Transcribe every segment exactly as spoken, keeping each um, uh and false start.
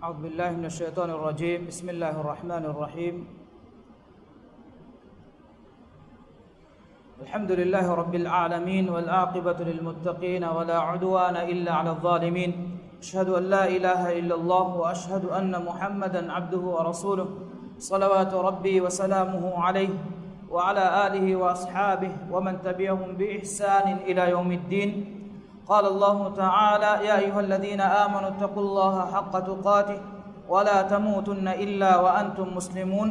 أعوذ بالله من الشيطان الرجيم. بسم الله الرحمن الرحيم. الحمد لله رب العالمين، والعاقبة للمتقين، ولا عدوان إلا على الظالمين. أشهد أن لا إله إلا الله، وأشهد أن محمدا عبده ورسوله، صلوات ربي وسلامه عليه، وعلى آله وأصحابه، ومن تبعهم بإحسان إلى يوم الدين. قال الله تعالى: يا أيها الذين آمنوا اتقوا الله حق تقاته ولا تموتن إلا وأنتم مسلمون.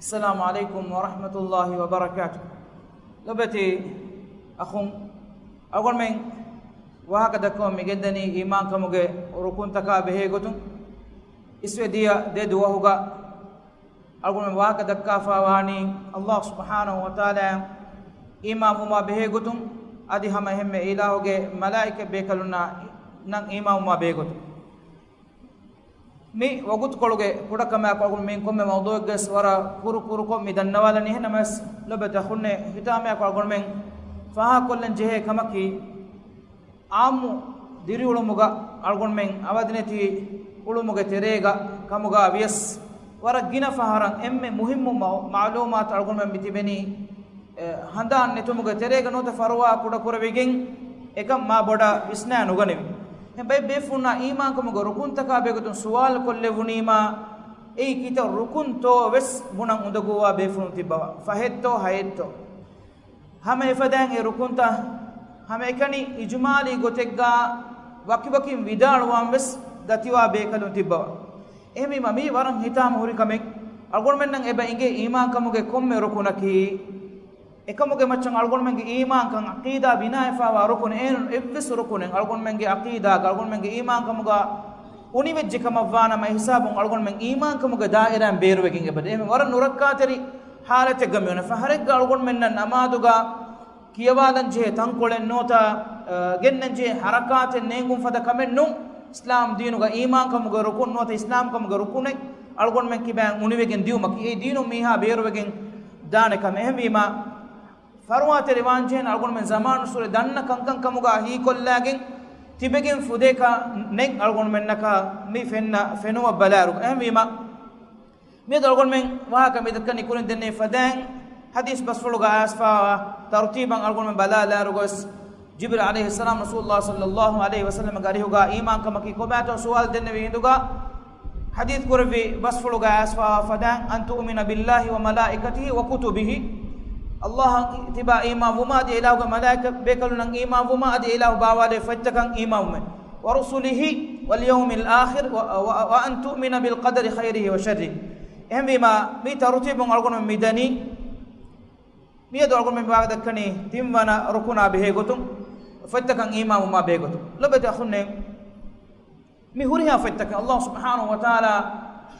السلام عليكم ورحمة الله وبركاته. ލޮބެތި އަޚުން، އަޅުގަނޑުމެން ވާހަކަ ދައްކަމުން މިގެންދަނީ އީމާންކަމުގެ ރުކުންތަކާ ބެހޭގޮތުން. އިސްވެ ދިޔަ ދެ ދުވަހުގަ އަޅުގަނޑުމެން ވާހަކަ ދައްކާފަވާނީ ﷲ ސުބްޙާނަހޫ ވަތަޢާލާއަށް އީމާންވުމާ ބެހޭގޮތުން، އަދި ހަމަ އެހެންމެ އިލާހުގެ މަލާއިކަ ބޭކަލުންނަށް އީމާންވުމާ ބެހޭގޮތުން. މި ވަގުތުކޮޅުގެ ކުޑަކަމާއެކު އަޅުގަނޑު މި ކޮންމެ މައުޟޫއެއްގަސް ވަރަށް ކުރު ކުރުކޮށް މި ދަންނަވާލަނީ. އެހެންނަމަވެސް ލޮބެތި އަޚުންނޭ، ހިތާމައަކު އަޅުގަނޑުމެން ފާހަގަކޮށްލަން ޖެހޭ ކަމަކީ، އާއްމު ދިރިއުޅުމުގަ އަޅުގަނޑުމެން އަވަދިނެތި އުޅުމުގެ ތެރޭގަ ކަމުގަ ވިޔަސް، ވަރަށް ގިނަ ފަހަރަށް އެންމެ މުހިއްމު މަ-، މަޢުލޫމާތު އަޅުގަނޑުމެން މި ތިބެނީ، އެ، ހަނދާން ނެތުމުގެ ތެރޭގަ ނުވަތަ ފަރުވާ ކުޑަކުރެވިގެން އެކަން މާ ބޮޑަށް ވިސްނާ ނުގަނެވި. އެ ބައެއް ބޭފުޅުންނާ އީމާންކަމުގެ ރުކުންތަކާ ބެހޭގޮތުން ސުވާލު ކޮށްލެވުނީމާ، އެއީ ކިތައް ރުކުންތޯ ވެސް ބުނަން އުނދަގޫވާ ބޭފުޅުން ތިއްބަވާ. ފަހެއްތޯ ހައެއްތޯ؟ ހަމަ އެފަދައިން އެ ރުކުންތައް ހަމައެކަނި އިޖުމާލީ ގޮތެއްގާ ވަކިވަކިން ވިދާޅުވާން ވެސް ދަތިވާ ބޭކަލުން ތިއްބަވާ. އެހެންވީމަ، މީ ވަރަށް ހިތާމަ ހުރި ކަމެއް. އަޅުގަނޑުމެންނަށް އެބަ އިނގޭ އީމާންކަމުގެ ކޮންމެ ރުކުނަކީ، އެކަމުގެ މައްޗަށް އަޅުގަނޑުމެންގެ އީމާންކަން ޢަޤީދާ ބިނާވެފައިވާ ރުކުން، އެހެން އެއްވެސް ރުކުނެއް އަޅުގަނޑުމެންގެ ޢަޤީދާގަ، އަޅުގަނޑުމެންގެ އީމާންކަމުގަ އުނިވެއްޖެ ކަމަށްވާނަމަ، އެހިސާބުން އަޅުގަނޑުމެން އީމާންކަމުގެ ދާއިރާއިން ބޭރުވެގެން އެބަދޭ. އެހެން ވަރަށް ނުރައްކާތެރި ޙާލަތެއްގަ މިއޮންނަ. ފަހަރެއްގަ އަޅުގަނޑުމެންނަށް ނަމާދުގަ ކިޔަވާލަން ޖެހޭ ތަންކޮޅެއް ނުވަތަ، އަ، ގެންނަން ޖެހޭ ޙަރަކާތެއް ނޭނގުން ފަދަ ކަމެއް ނޫން. އިސްލާމް ދީނުގަ އީމާންކަމުގެ ރުކުން ނުވަތަ އިސްލާމްކަމުގެ ރުކުނެއް އަޅުގަނޑުމެން ކިބައިން އުނިވެގެން ދިއުމަކީ، އެ ދީނުން މީހާ ބޭރުވެގެން ދާނެ ކަމެއް. އެހެންވީމަ، ފަރުވާތެރިވާންޖެހޭނެ އަޅުގަނޑުމެން ޒަމާނުއްސުރެ ދަންނަ ކަންކަން ކަމުގަ ހީކޮށްލާގެން ތިބެގެން ފުދޭކަށް ނެތް އަޅުގަނޑުމެންނަކަށް މި ފެންނަ ފެނުމަށް ބަލާއިރު. އެހެންވީމަ، މިއަދު އަޅުގަނޑުމެން ވާހަކަ މި ދައްކަނީ ކުރިން ދެންނެވި ފަދައިން ޙަދީޘް ބަސްފުޅުގަ އައިސްފައިވާ ތަރުތީބަށް އަޅުގަނޑުމެން ބަލާލާއިރުގަވެސް، ޖިބްރީލް ޢަލައިހިއްސަލާމް ރަސޫލުﷲ ޞައްލަﷲ ޢަލައިހި ވަސައްލަމްގެ އަރިހުގަ އީމާންކަމަކީ ކޮބާތޯ ސުވާލު ދެންނެވި ހިނދުގަ، ޙަދީޘް ކުރެއްވި ބަސްފުޅުގަ އައިސްފައިވާ ފަދައިން، أن تؤمن بالله وملائكته وكتبه، ﷲ އަށް ތިބާ އީމާން ވުމާ، އަދި އެ އިލާހުގެ މަލާއިކަ ބޭކަލުންނަށް އީމާން ވުމާ، އަދި އެ އިލާހު ބާވާލެވި ފޮތްތަކަށް އީމާން ވުމެއް. ورسله واليوم الآخر و، و، وأن تؤمن بالقدر خيره وشره. އެހެންވީމާ، މި ތަރުތީބުން އަޅުގަނޑުމެން މި ދަނީ، މިއަދު އަޅުގަނޑުމެން ވާހަކަ ދައްކަނީ ތިންވަނަ ރުކުނާ ބެހޭގޮތުން، ފޮތްތަކަށް އީމާން ވުމާ ބެހޭގޮތުން. ލޮބެތި އަޚުންނޭ، މި ހުރިހާ ފޮތްތަކެއް، ﷲ ސުބްޙާނަހޫ ވަތަޢާލާ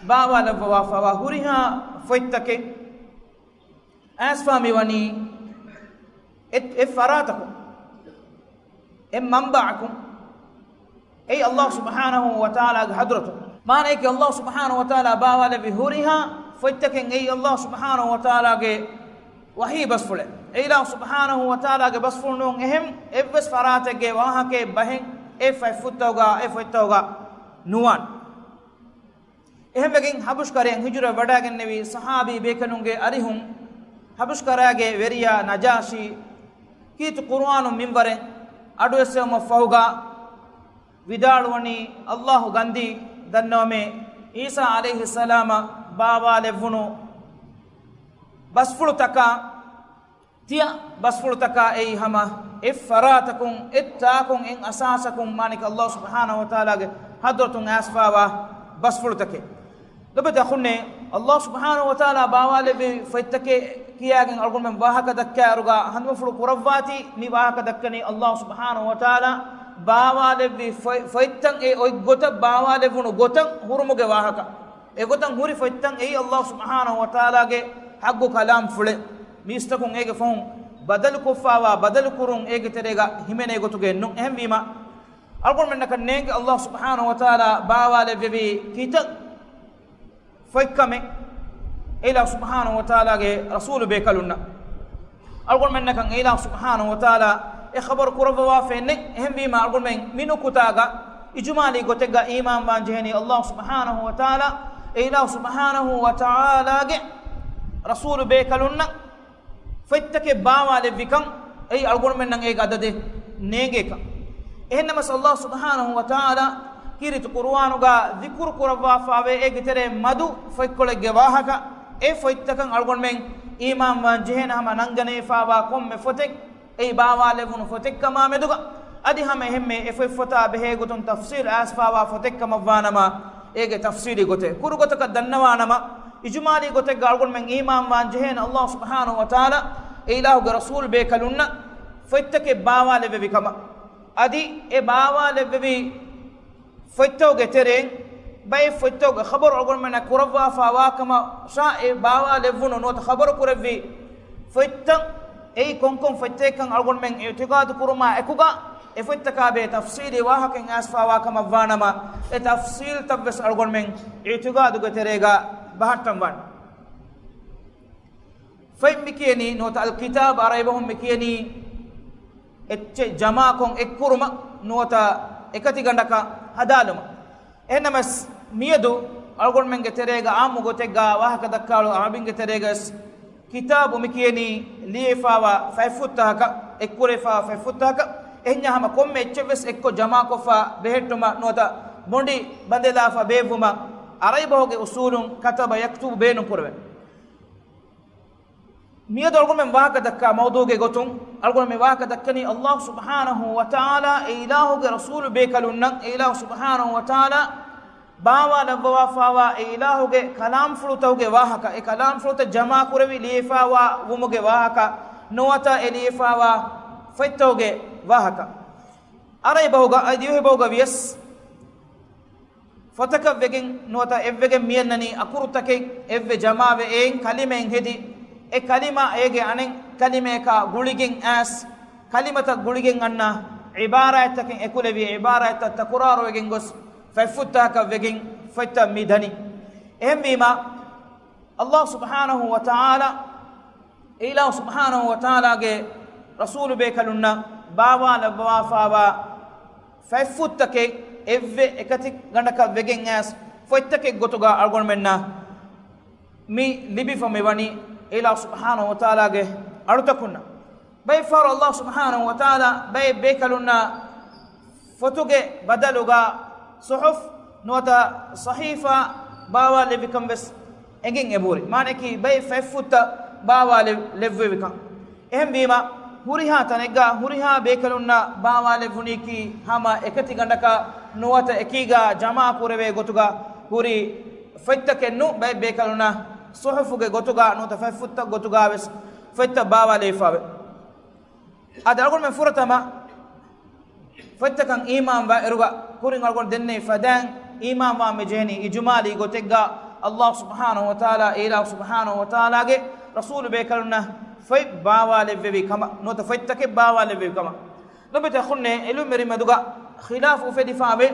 ބާވާލައްވަވާފައިވާ ހުރިހާ ފޮތްތަކެއް އައިސްފާ މިވަނީ އެ، އެއް ފަރާތަކުން، އެއް މަންބަޢަކުން، އެއީ ﷲ ސުބްޙާނަހޫ ވަތަޢާލާގެ ޙަޟްރަތުން. މާނައަކީ، ﷲ ސުބްޙާނަހޫ ވަތަޢާލާ ބާވާލެއްވި ހުރިހާ ފޮތްތަކެއް އެއީ ﷲ ސުބްޙާނަހޫ ވަތަޢާލާގެ ވަޙީ ބަސްފުޅެއް. އެ އިލާހު ސުބްޙާނަހޫ ވަތަޢާލާގެ ބަސްފުޅު ނޫން އެހެން އެއްވެސް ފަރާތެއްގެ ވާހަކައެއް ބަހެއް އެ ފޮތްފުށްތަކުގަ، އެ ފޮތްތަކުގަ ނުވާނެ. އެހެންވެގެން ޙަބަޝް ކަރައިން ހިޖުރަ ވަޑައިގެންނެވި ޞަޙާބީ ބޭކަލުންގެ އަރިހުން ޙަބަޝް ކަރައިގެ ވެރިޔާ ނަޖާޝީ ކީރިތި ޤުރުއާނުން މިންވަރެއް އަޑުއެއްސެވުމަށްފަހުގަ ވިދާޅުވަނީ، ﷲ ގަންދީ ދަންނަވަމޭ، ޢީސާ ޢަލައިހިއްސަލާމަށް ބާވާލެއްވުނު ބަސްފުޅުތަކާ، ތިޔަ ބަސްފުޅުތަކާ އެއީ ހަމަ އެއް ފަރާތަކުން، އެއް ތާކުން، އެއް އަސާސަކުން، މާނައަކީ، ﷲ ސުބްޙާނަހޫ ވަތަޢާލާގެ ޙަޟްރަތުން އައިސްފާވާ ބަސްފުޅުތަކެއް. ލޮބެތި އަޚުންނޭ، ﷲ ސުބްޙާނަހޫ ވަތަޢާލާ ބާވާލެއްވި ފޮތްތަކެއް ކިޔާގެން އަޅުގަނޑުމެން ވާހަކަ ދައްކާއިރުގަ ހަނދުމަފުޅު ކުރައްވާތީ، މި ވާހަކަ ދައްކަނީ ﷲ ސުބްޙާނަހޫ ވަތަޢާލާ ބާވާލެއްވި ފޮތް، ފޮތްތައް އެ އޮތްގޮތަށް، ބާވާލެއްވުނު ގޮތަށް ހުރުމުގެ ވާހަކަ. އެގޮތަށް ހުރި ފޮތްތައް އެއީ ﷲ ސުބްޙާނަހޫ ވަތަޢާލާގެ ޙައްޤު ކަލާމްފުޅެއް. މީސްތަކުން އޭގެ ފަހުން ބަދަލުކޮށްފާވާ، ބަދަލުކުރުން އޭގެ ތެރޭގަ ހިމެނޭ ގޮތުގައެއް ނޫން. އެހެންވީމަ، އަޅުގަނޑުމެންނަކަށް ނޭނގެ ﷲ ސުބްޙާނަހޫ ވަތަޢާލާ ބާވާލެއްވެވި ކިތައް ފޮތްކަމެއް އެއިލާހު ސުބްޙާނަހޫ ވަތަޢާލާގެ ރަސޫލު ބޭކަލުންނަށް. އަޅުގަނޑުމެންނަކަށް އެއިލާހު ސުބްޙާނަހޫ ވަތަޢާލާ އެ ޚަބަރު ކުރައްވަވާފައެއް ނެތް. އެހެންވީމަ، އަޅުގަނޑުމެން މި ނުކުތާގަ އިޖުމާލީ ގޮތެއްގަ އީމާންވާން ޖެހެނީ އައްލާހު ސުބްޙާނަހު ވަތަޢާލާ، އެ އިލާހު ސުބްޙާނަހު ވަތަޢާލާގެ ރަސޫލު ބޭކަލުންނަށް ފޮތްތަކެއް ބާވާލެއްވިކަން، އެއީ އަޅުގަނޑުމެންނަށް އޭގެ އަދަދެއް ނޭނގޭކަން. އެހެންނަމަސް އައްލާހު ސުބްޙާނަހު ވަތަޢާލާ ކީރިތި ޤުރުއާނުގަ ޛިކުރު ކުރައްވާފާވޭ އޭގެ ތެރޭ މަދު ފޮތްކޮޅެއްގެ ވާހަކަ. އެ ފޮތްތަކަށް އަޅުގަނޑުމެން އީމާންވާން ޖެހޭނެ ހަމަ ނަންގަނެވިފާވާ ކޮންމެ ފޮތެއް، އެއީ ބާވާލެއްވުނު ފޮތެއްކަމާ މެދުގަ، އަދި ހަމަ އެހެންމެ އެ ފޮތްފޮތާ ބެހޭ ގޮތުން ތަފްޞީލް އައިސްފާވާ ފޮތެއްކަމަށްވާނަމަ، އޭގެ ތަފްޞީލީ ގޮތެއް ކުރު ގޮތަކަށް ދަންނަވާނަމަ، އިޖުމާލީ ގޮތެއްގަ އަޅުގަނޑުމެން އީމާންވާން ޖެހޭނެ އައްލާހު ސުބްޙާނަހު ވަތަޢާލާ އެ އިލާހުގެ ރަސޫލު ބޭކަލުންނަށް ފޮތްތަކެއް ބާވާލެއްވެވި ކަމަށް. އަދި އެ ބާވާލެއްވެވި ފޮތްތަކުގެ ތެރެއިން ބައެއް ފޮތްތަކުގެ ޚަބަރު އަޅުގަނޑުމެންނަށް ކުރައްވާފާވާކަމަށާ، އެ ބާވާލެއްވުނު ނުވަތަ ޚަބަރު ކުރެއްވި ފޮތްތައް، އެއީ ކޮންކޮން ފޮތްތަކެއްކަން އަޅުގަނޑުމެން އިޢުތިޤާދު ކުރުމާ އެކުގަ، އެ ފޮތްތަކާ ބެހޭ ތަފްޞީލީ ވާހަކައެއް އައިސްފާވާކަމަށްވާނަމަ، އެ ތަފްޞީލްތައްވެސް އަޅުގަނޑުމެން އިޢުތިޤާދުގެ ތެރޭގަ ބަހައްޓަންވާނެ. ފޮތް މިކިޔަނީ ނުވަތަ އަލް ކިތާބް އަރަބި ބަހުން މިކިޔަނީ އެއްޗެއް ޖަމާކޮށް އެއްކުރުމަށް ނުވަތަ އެކަތިގަނޑަކަށް ހަދާލުމަށް. އެހެންނަމަސް މިއަދު އަޅުގަނޑުމެންގެ ތެރޭގަ އާއްމު ގޮތެއްގަ ވާހަކަ ދައްކާލު އަރަބިންގެ ތެރޭގަސް ކިތާބު މިކިޔަނީ ލިޔެފާވާ ފޮތްފުށްތަކަކަށް، އެއްކުރެފާ ފޮތްފުށްތަކަކަށް، އެހެންޏާ ހަމަ ކޮންމެ އެއްޗެއްވެސް އެއްކޮށް ޖަމާކޮށްފާ ބެހެއްޓުމަށް ނުވަތަ ބޮނޑި ބަނދެލާފަ ބޭއްވުމަށް އަރަބި ބަހުގެ އުސޫލުން ކަތަބަ ޔަކްތުބު ބޭނުން ކުރެވޭ. މިއަދު އަޅުގަނޑުމެން ވާހަކަ ދައްކާ މައުޟޫގެ ގޮތުން، އަޅުގަނޑު މި ވާހަކަ ދައްކަނީ އައްލާހު ސުބްޙާނަހު ވަތަޢާލާ އެ އިލާހުގެ ރަސޫލު ބޭކަލުންނަށް، އެ އިލާހު ސުބްޙާނަހު ވަތަޢާލާ ބާވާލައްވަވާފާވާ އެ އިލާހުގެ ކަލާމްފުޅުތަކުގެ ވާހަކަ، އެ ކަލާމްފުޅުތައް ޖަމާކުރެވި ލިޔެފާވާ ވުމުގެ ވާހަކަ، ނުވަތަ އެ ލިޔެފާވާ ފޮތްތަކުގެ ވާހަކަ. އަރަބި ބަހުގަ އަދި ދިވެހި ބަހުގަ ވިޔަސް ފޮތަކަށް ވެގެން ނުވަތަ އެއްވެގެން މިއަންނަނީ އަކުރުތަކެއް އެއްވެ ޖަމާވެ އެއިން ކަލިމައެއް ހެދި، އެ ކަލިމަ އޭގެ އަނެއް ކަލިމަޔަކާ ގުޅިގެން އައިސް، ކަލިމަތައް ގުޅިގެން އަންނަ ޢިބާރާތްތަކެއް އެކުލެވި، ޢިބާރާތްތައް ތަކުރާރުވެގެން ގޮސް ފޮތްފުށްތަކަކަށް ވެގެން ފޮތްތައް މި ދަނީ. އެހެންވީމާ، އައްލާހު ސުބްޙާނަހު ވަތަޢާލާ، އެ އިލާހު ސުބްޙާނަހު ވަތަޢާލާގެ ރަސޫލު ބޭކަލުންނަށް ބާވާލައްވަވާފާވާ ފޮތްފުށްތަކެއް އެއްވެ އެކަތި ގަނޑަކަށް ވެގެން އައިސް ފޮތްތަކެއް ގޮތުގަ އަޅުގަނޑުމެންނަށް މި ލިބިފަ މި ވަނީ އެ އިލާހު ސުބްޙާނަހު ވަތަޢާލާގެ އަޅުތަކުންނަށް. ބައެއް ފަހަރު އައްލާހު ސުބްޙާނަހު ވަތަޢާލާ ބައެއް ބޭކަލުންނަށް ފޮތުގެ ބަދަލުގަ ޞުޙުފް ނުވަތަ ޞަޙީފާ ބާވާލެއްވިކަން ވެސް އެނގެން އެބަހުރި. މާނައަކީ ބައެއް ފޮތްފުށްތައް ބާވާލެއް، ލެއްވެވިކަން. އެހެންވީމާ، ހުރިހާ ތަނެއްގަ ހުރިހާ ބޭކަލުންނަށް ބާވާލެއްވުނީކީ ހަމަ އެކަތި ގަނޑަކަށް ނުވަތަ އެކީގަ ޖަމާ ކުރެވޭ ގޮތުގަ ހުރި ފޮތްތަކެއް ނޫން، ބައެއް ބޭކަލުންނަށް ޞުޙުފުގެ ގޮތުގަ ނުވަތަ ފޮތްފުށްތައް ގޮތުގަ ވެސް ފޮތްތައް ބާވާލެވިފަވޭ. އަދި އަޅުގަނޑުމެން ފުރަތަމަ ފޮތްތަކަށް އީމާންވާ އިރުގަ ކުރިން އަޅުގަނޑު ދެންނެވި ފަދައިން އީމާންވާން މި ޖެހެނީ އިޖުމާލީ ގޮތެއްގަ އައްލާހު ސުބްޙާނަހު ވަތަޢާލާ، އެ އިލާހު ސުބްޙާނަހު ވަތަޢާލާގެ ރަސޫލު ބޭކަލުންނަށް ފޮތް ބާވާލެއްވެވި ކަމަށް ނުވަތަ ފޮތްތަކެއް ބާވާލެއްވެވި ކަމަށް. ލޮބުވެތި އަޚުންނޭ، ޢިލްމުވެރިން މެދުގަ ޚިލާފު އުފެދިފަވޭ.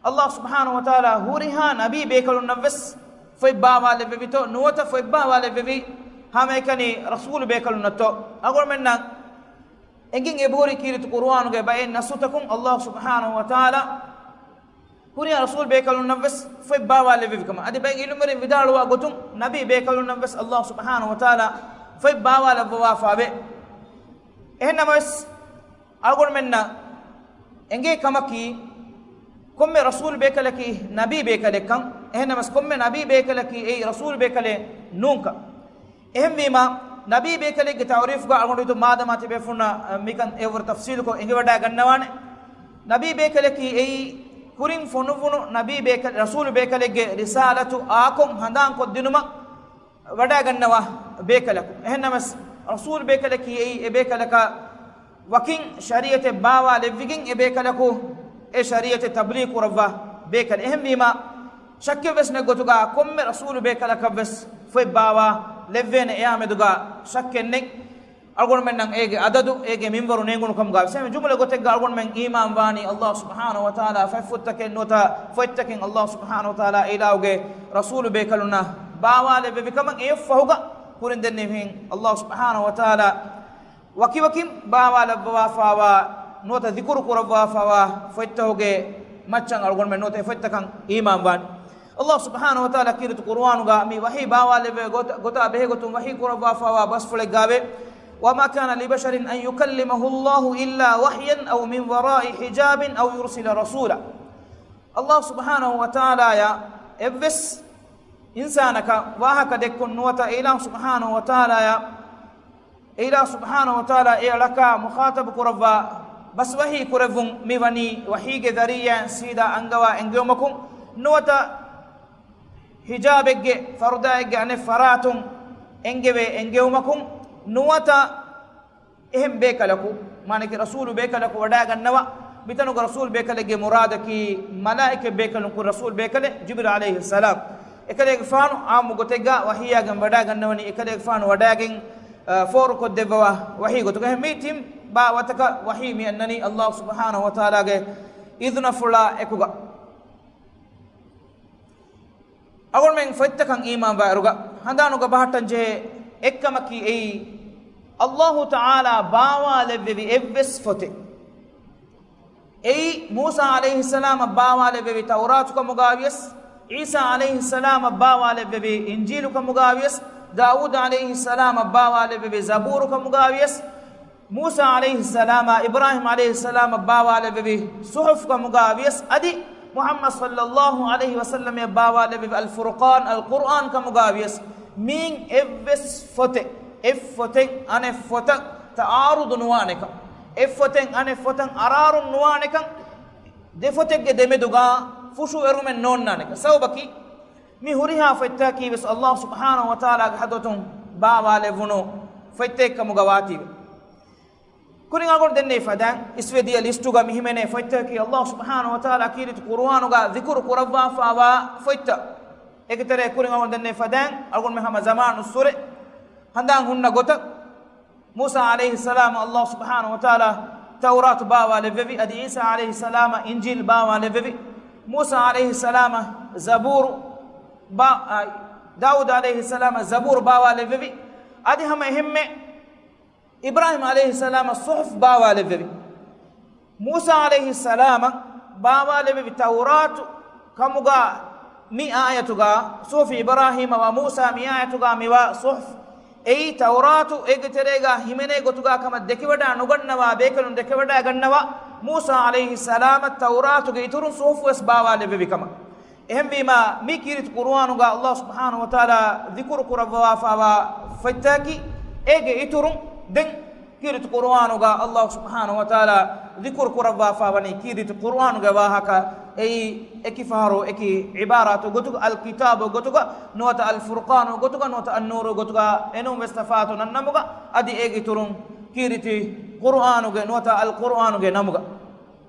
އައްލާހު ސުބްޙާނަހު ވަތަޢާލާ ހުރިހާ ނަބީ ބޭކަލުންނަށްވެސް ފޮތް ބާވާލެއްވެވިތޯ ނުވަތަ ފޮތް ބާވާލެއްވެވީ ހަމައެކަނި ރަސޫލު ބޭކަލުންނަށްތޯ؟ އަޅުގަނޑުމެންނަށް އެނގިން އެބަހުރި ކީރިތި ޤުރުއާނުގެ ބައެއް ނައްޞުތަކުން އައްލާހު ސުބްޙާނަހު ވަތަޢާލާ ހުރިހާ ރަސޫލު ބޭކަލުންނަށްވެސް ފޮތް ބާވާލެއްވެވި ކަމަށް. އަދި ބައެއް ޢިލްމުވެރިން ވިދާޅުވާ ގޮތުން ނަބީ ބޭކަލުންނަށްވެސް އައްލާހު ސުބްޙާނަހު ވަތަޢާލާ ފޮތް ބާވާލައްވަވާފަވޭ. އެހެންނަމަވެސް، އަޅުގަނޑުމެންނަށް އެނގޭ ކަމަކީ، ކޮންމެ ރަސޫލު ބޭކަލަކީ ނަބީ ބޭކަލެއްކަން، އެހެންނަމަސް ކޮންމެ ނަބީ ބޭކަލަކީ އެއީ ރަސޫލު ބޭކަލެއް ނޫންކަން. އެހެންވީމާ، ނަބީ ބޭކަލެއްގެ ތަޢުރީފުގަ އަޅުގަނޑު ހިތު މާދަމާ ތިބޭފުޅުންނަށް، އަ، މިކަން އެއަށްވުރެ ތަފްސީލުކޮށް އެނގިވަޑައިގަންނަވާނެ. ނަބީ ބޭކަލަކީ އެއީ ކުރިން ފޮނުއްވުނު ނަބީ ބޭކަލެއް، ރަސޫލު ބޭކަލެއްގެ ރިސާލަތު އާކޮށް ހަނދާންކޮށްދިނުމަށް ވަޑައިގަންނަވާ ބޭކަލަކު. އެހެންނަމަސް، ރަސޫލު ބޭކަލަކީ އެއީ އެ ބޭކަލަކަށް ވަކިން ޝަރީޢަތެއް ބާވާލެއްވިގެން އެ ބޭކަލަކު އެ ޝަރީޢަތެއް ތަބްލީޣު ކުރައްވާ ބޭކަލެއް. އެހެންވީމާ، ޝައްކެއްވެސް ނެތް ގޮތުގަ ކޮންމެ ރަސޫލު ބޭކަލަކަށްވެސް ފޮތް ބާވާ ލެއްވޭނެ، އެއާ މެދުގަ ޝައްކެއް ނެތް. އަޅުގަނޑުމެންނަށް އޭގެ އަދަދު، އޭގެ މިންވަރު ނޭނގުނު ކަމުގަ ވެސް. އެހެން ޖުމުލަ ގޮތެއްގަ އަޅުގަނޑުމެން އީމާން ވާނީ އައްލާހު ސުބްޙާނަހު ވަތަޢާލާ ފޮތްފުށްތަކެއް ނުވަތަ ފޮތްތަކެއް އައްލާހު ސުބްޙާނަހު ވަތަޢާލާ އެ އިލާހުގެ ރަސޫލު ބޭކަލުންނަށް ބާވާލެއްވެވި ކަމަށް. އެއަށްފަހުގަ ކުރިން ދެންނެވިހެން އައްލާހު ސުބްޙާނަހު ވަތަޢާލާ ވަކިވަކިން ބާވާލައްވަވާފާވާ ނުވަތަ ޛިކުރު ކުރައްވާފައިވާ ފޮތްތަކުގެ މައްޗަށް އަޅުގަނޑުމެން ނުވަތަ އެ ފޮތްތަކަށް އީމާންވާން. ﷲ ސުބްޙާނަހޫ ވަތަޢާލާ ކީރިތި ޤުރުއާނުގަ މި ވަޙީ ބާވާލެއްވި ގޮތަށް، ގޮތާ ބެހޭގޮތުން ވަޙީ ކުރައްވާފައިވާ ބަސްފުޅެއްގައިވޭ، وما كان لبشر أن يكلمه الله إلا وحيا أو من وراء حجاب أو يرسل رسولا. ﷲ ސުބްޙާނަހޫ ވަތަޢާލާއަށް އެއްވެސް އިންސާނަކަށް ވާހަކަ ދެއްކުން ނުވަތަ އެ އިލާހު ސުބްޙާނަހޫ ވަތަޢާލާއަށް، އެ އިލާހު ސުބްޙާނަހޫ ވަތަޢާލާ އެ އަޅަކާ މުޚާޠަބު ކުރައްވާ ބަސް ވަޙީ ކުރެއްވުން މި ވަނީ ވަޙީގެ ޒަރީޢާއިން ސީދާ އަންގަވާ އެންގެވުމަކުން ނުވަތަ ހިޖާބެއްގެ ފަރުދާއެއްގެ އަނެއް ފަރާތުން އެންގެވޭ އެންގެވުމަކުން ނުވަތަ އެހެން ބޭކަލަކު، މާނައަކީ ރަސޫލު ބޭކަލަކު ވަޑައިގަންނަވާ. މިތަނުގަ ރަސޫލު ބޭކަލެއްގެ މުރާދަކީ މަލާއިކަ ބޭކަލުން ކުރި ރަސޫލު ބޭކަލެއް ޖިބްރީލު ޢަލައިހިއްސަލާމް. އެކަލޭގެފާނު ޢާއްމު ގޮތެއްގަ ވަޙީއާގެން ވަޑައިގަންނަވަނީ، އެކަލޭގެފާނު ވަޑައިގެން، އަ، ފޯރުކޮށްދެއްވަވާ ވަޙީ ގޮތުގަ. އެހެން މީ ތިން ބާވަތަކަށް ވަޙީ މި އަންނަނީ ﷲ ސުބްޙާނަހޫ ވަތަޢާލާގެ އިޛުނަފުޅާ އެކުގަ. އަޅުގަނޑުމެން ފޮތްތަކަށް އީމާންވާއިރުގަ ހަނދާނުގަ ބަހައްޓަން ޖެހޭ އެއްކަމަކީ އެއީ، ﷲ ތަޢާލާ ބާވާލެއްވެވި އެއްވެސް ފޮތެއް. އެއީ، މޫސާ ޢަލައިހިއްސަލާމަށް ބާވާލެއްވެވި ތައުރާތު ކަމުގައިވިޔަސް، ޢީސާ ޢަލައިހިއްސަލާމަށް ބާވާލެއްވެވި އިންޖީލު ކަމުގައިވިޔަސް، ދާވޫދު ޢަލައިހިއްސަލާމަށް ބާވާލެއްވެވި ޒަބޫރު ކަމުގައިވިޔަސް، މޫސާ ޢަލައިހިއްސަލާމާ، އިބްރާހީމް ޢަލައިހިއްސަލާމަށް ބާވާލެއްވެވި ޞުޙުފު ކަމުގައިވިޔަސް، އަދި މުޙައްމަދު ޞައްލައްލާހު ޢަލައިހި ވަސައްލަމަށް ބާވާލެއްވެވި އަލް ފުރުޤާން، އަލް ޤުރުއާން ކަމުގައިވިޔަސް، މިއިން އެއްވެސް ފޮތެއް، އެއް ފޮތެއް އަނެއް ފޮތަށް ތަޢާރުޟު ނުވާނެކަން، އެއް ފޮތެއް އަނެއް ފޮތަށް އަރާރުން ނުވާނެކަން، ދެ ފޮތެއްގެ ދެމެދުގަ ފުށުއެރުމެއް ނޯންނާނެކަން. ސަބަބަކީ، މި ހުރިހާ ފޮތްތަކަކީ ވެސް ﷲ ސުބްޙާނަހޫ ވަތަޢާލާގެ ޙަޟްރަތުން ބާވާލެއްވުނު ފޮތްތަކެއް ކަމުގަ ވާތީވެ. ކުރިން އަޅުގަނޑު ދެންނެވި ފަދައިން، އިސްވެދިޔަ ލިސްޓުގަ މި ހިމެނޭ ފޮތްތަކަކީ ﷲ ސުބްޙާނަހޫ ވަތަޢާލާ ކީރިތި ޤުރުއާނުގަ ޛިކުރު ކުރައްވާފައިވާ ފޮތްތައް. އޭގެ ތެރޭ ކުރިން އަޅުގަނޑު ދެންނެވި ފަދައިން، އަޅުގަނޑުމެން ހަމަ ޒަމާނުއްސުރެ ހަނދާން ހުންނަ ގޮތަށް، މޫސާ ޢަލައިހިއްސަލާމަށް ﷲ ސުބްޙާނަހޫ ވަތަޢާލާ ތައުރާތު ބާވާލެއްވެވި، އަދި ޢީސާ ޢަލައިހިއްސަލާމަށް އިންޖީލް ބާވާލެއްވެވި، މޫސާ ޢަލައިހިއްސަލާމަށް ޒަބޫރު ބާ-، އާ، ދާވޫދު ޢަލައިހިއްސަލާމަށް ޒަބޫރު ބާވާލެއްވެވި، އަދި ހަމަ އެހެންމެ އިބްރާހީމް ޢަލައިހިއްސަލާމަށް ޞުޙުފު ބާވާލެއްވެވި. މޫސާ ޢަލައިހިއްސަލާމަށް ބާވާލެއްވެވި ތައުރާތު ކަމުގަ މި އާޔަތުގަ، ޞުޙުފި އިބްރާހީމަ ވަ މޫސާ މި އާޔަތުގަ މިވާ ޞުޙުފު، އެއީ ތައުރާތު އޭގެ ތެރޭގަ ހިމެނޭ ގޮތުގަ ކަމަށް ދެކެވަޑައި ނުގަންނަވާ ބޭކަލުން ދެކެވަޑައިގަންނަވާ، މޫސާ ޢަލައިހިއްސަލާމަށް ތައުރާތުގެ އިތުރުން ޞުޙުފު ވެސް ބާވާލެއްވެވި ކަމަށް. އެހެންވީމާ، މި ކީރިތި ޤުރުއާނުގަ ﷲ ސުބްޙާނަހޫ ވަތަޢާލާ ޛިކުރު ކުރައްވާފައިވާ ފޮތްތަކަކީ، އޭގެ އިތުރުން ދެން ކީރިތި ޤުރުއާނުގަ ﷲ ސުބްޙާނަހޫ ވަތަޢާލާ ޛިކުރު ކުރައްވާފައިވަނީ ކީރިތި ޤުރުއާނުގެ ވާހަކަ. އެއީ، އެކި ފަހަރު އެކި ޢިބާރާތު ގޮތުގަ، އަލް ކިތާބު ގޮތުގަ ނުވަތަ އަލް ފުރުޤާނު ގޮތުގަ ނުވަތަ އައްނޫރު ގޮތުގަ، އެނޫން ވެސް ތަފާތު ނަންނަމުގަ، އަދި އޭގެ އިތުރުން ކީރިތި ޤުރުއާނުގެ ނުވަތަ އަލް ޤުރުއާނުގެ ނަމުގަ.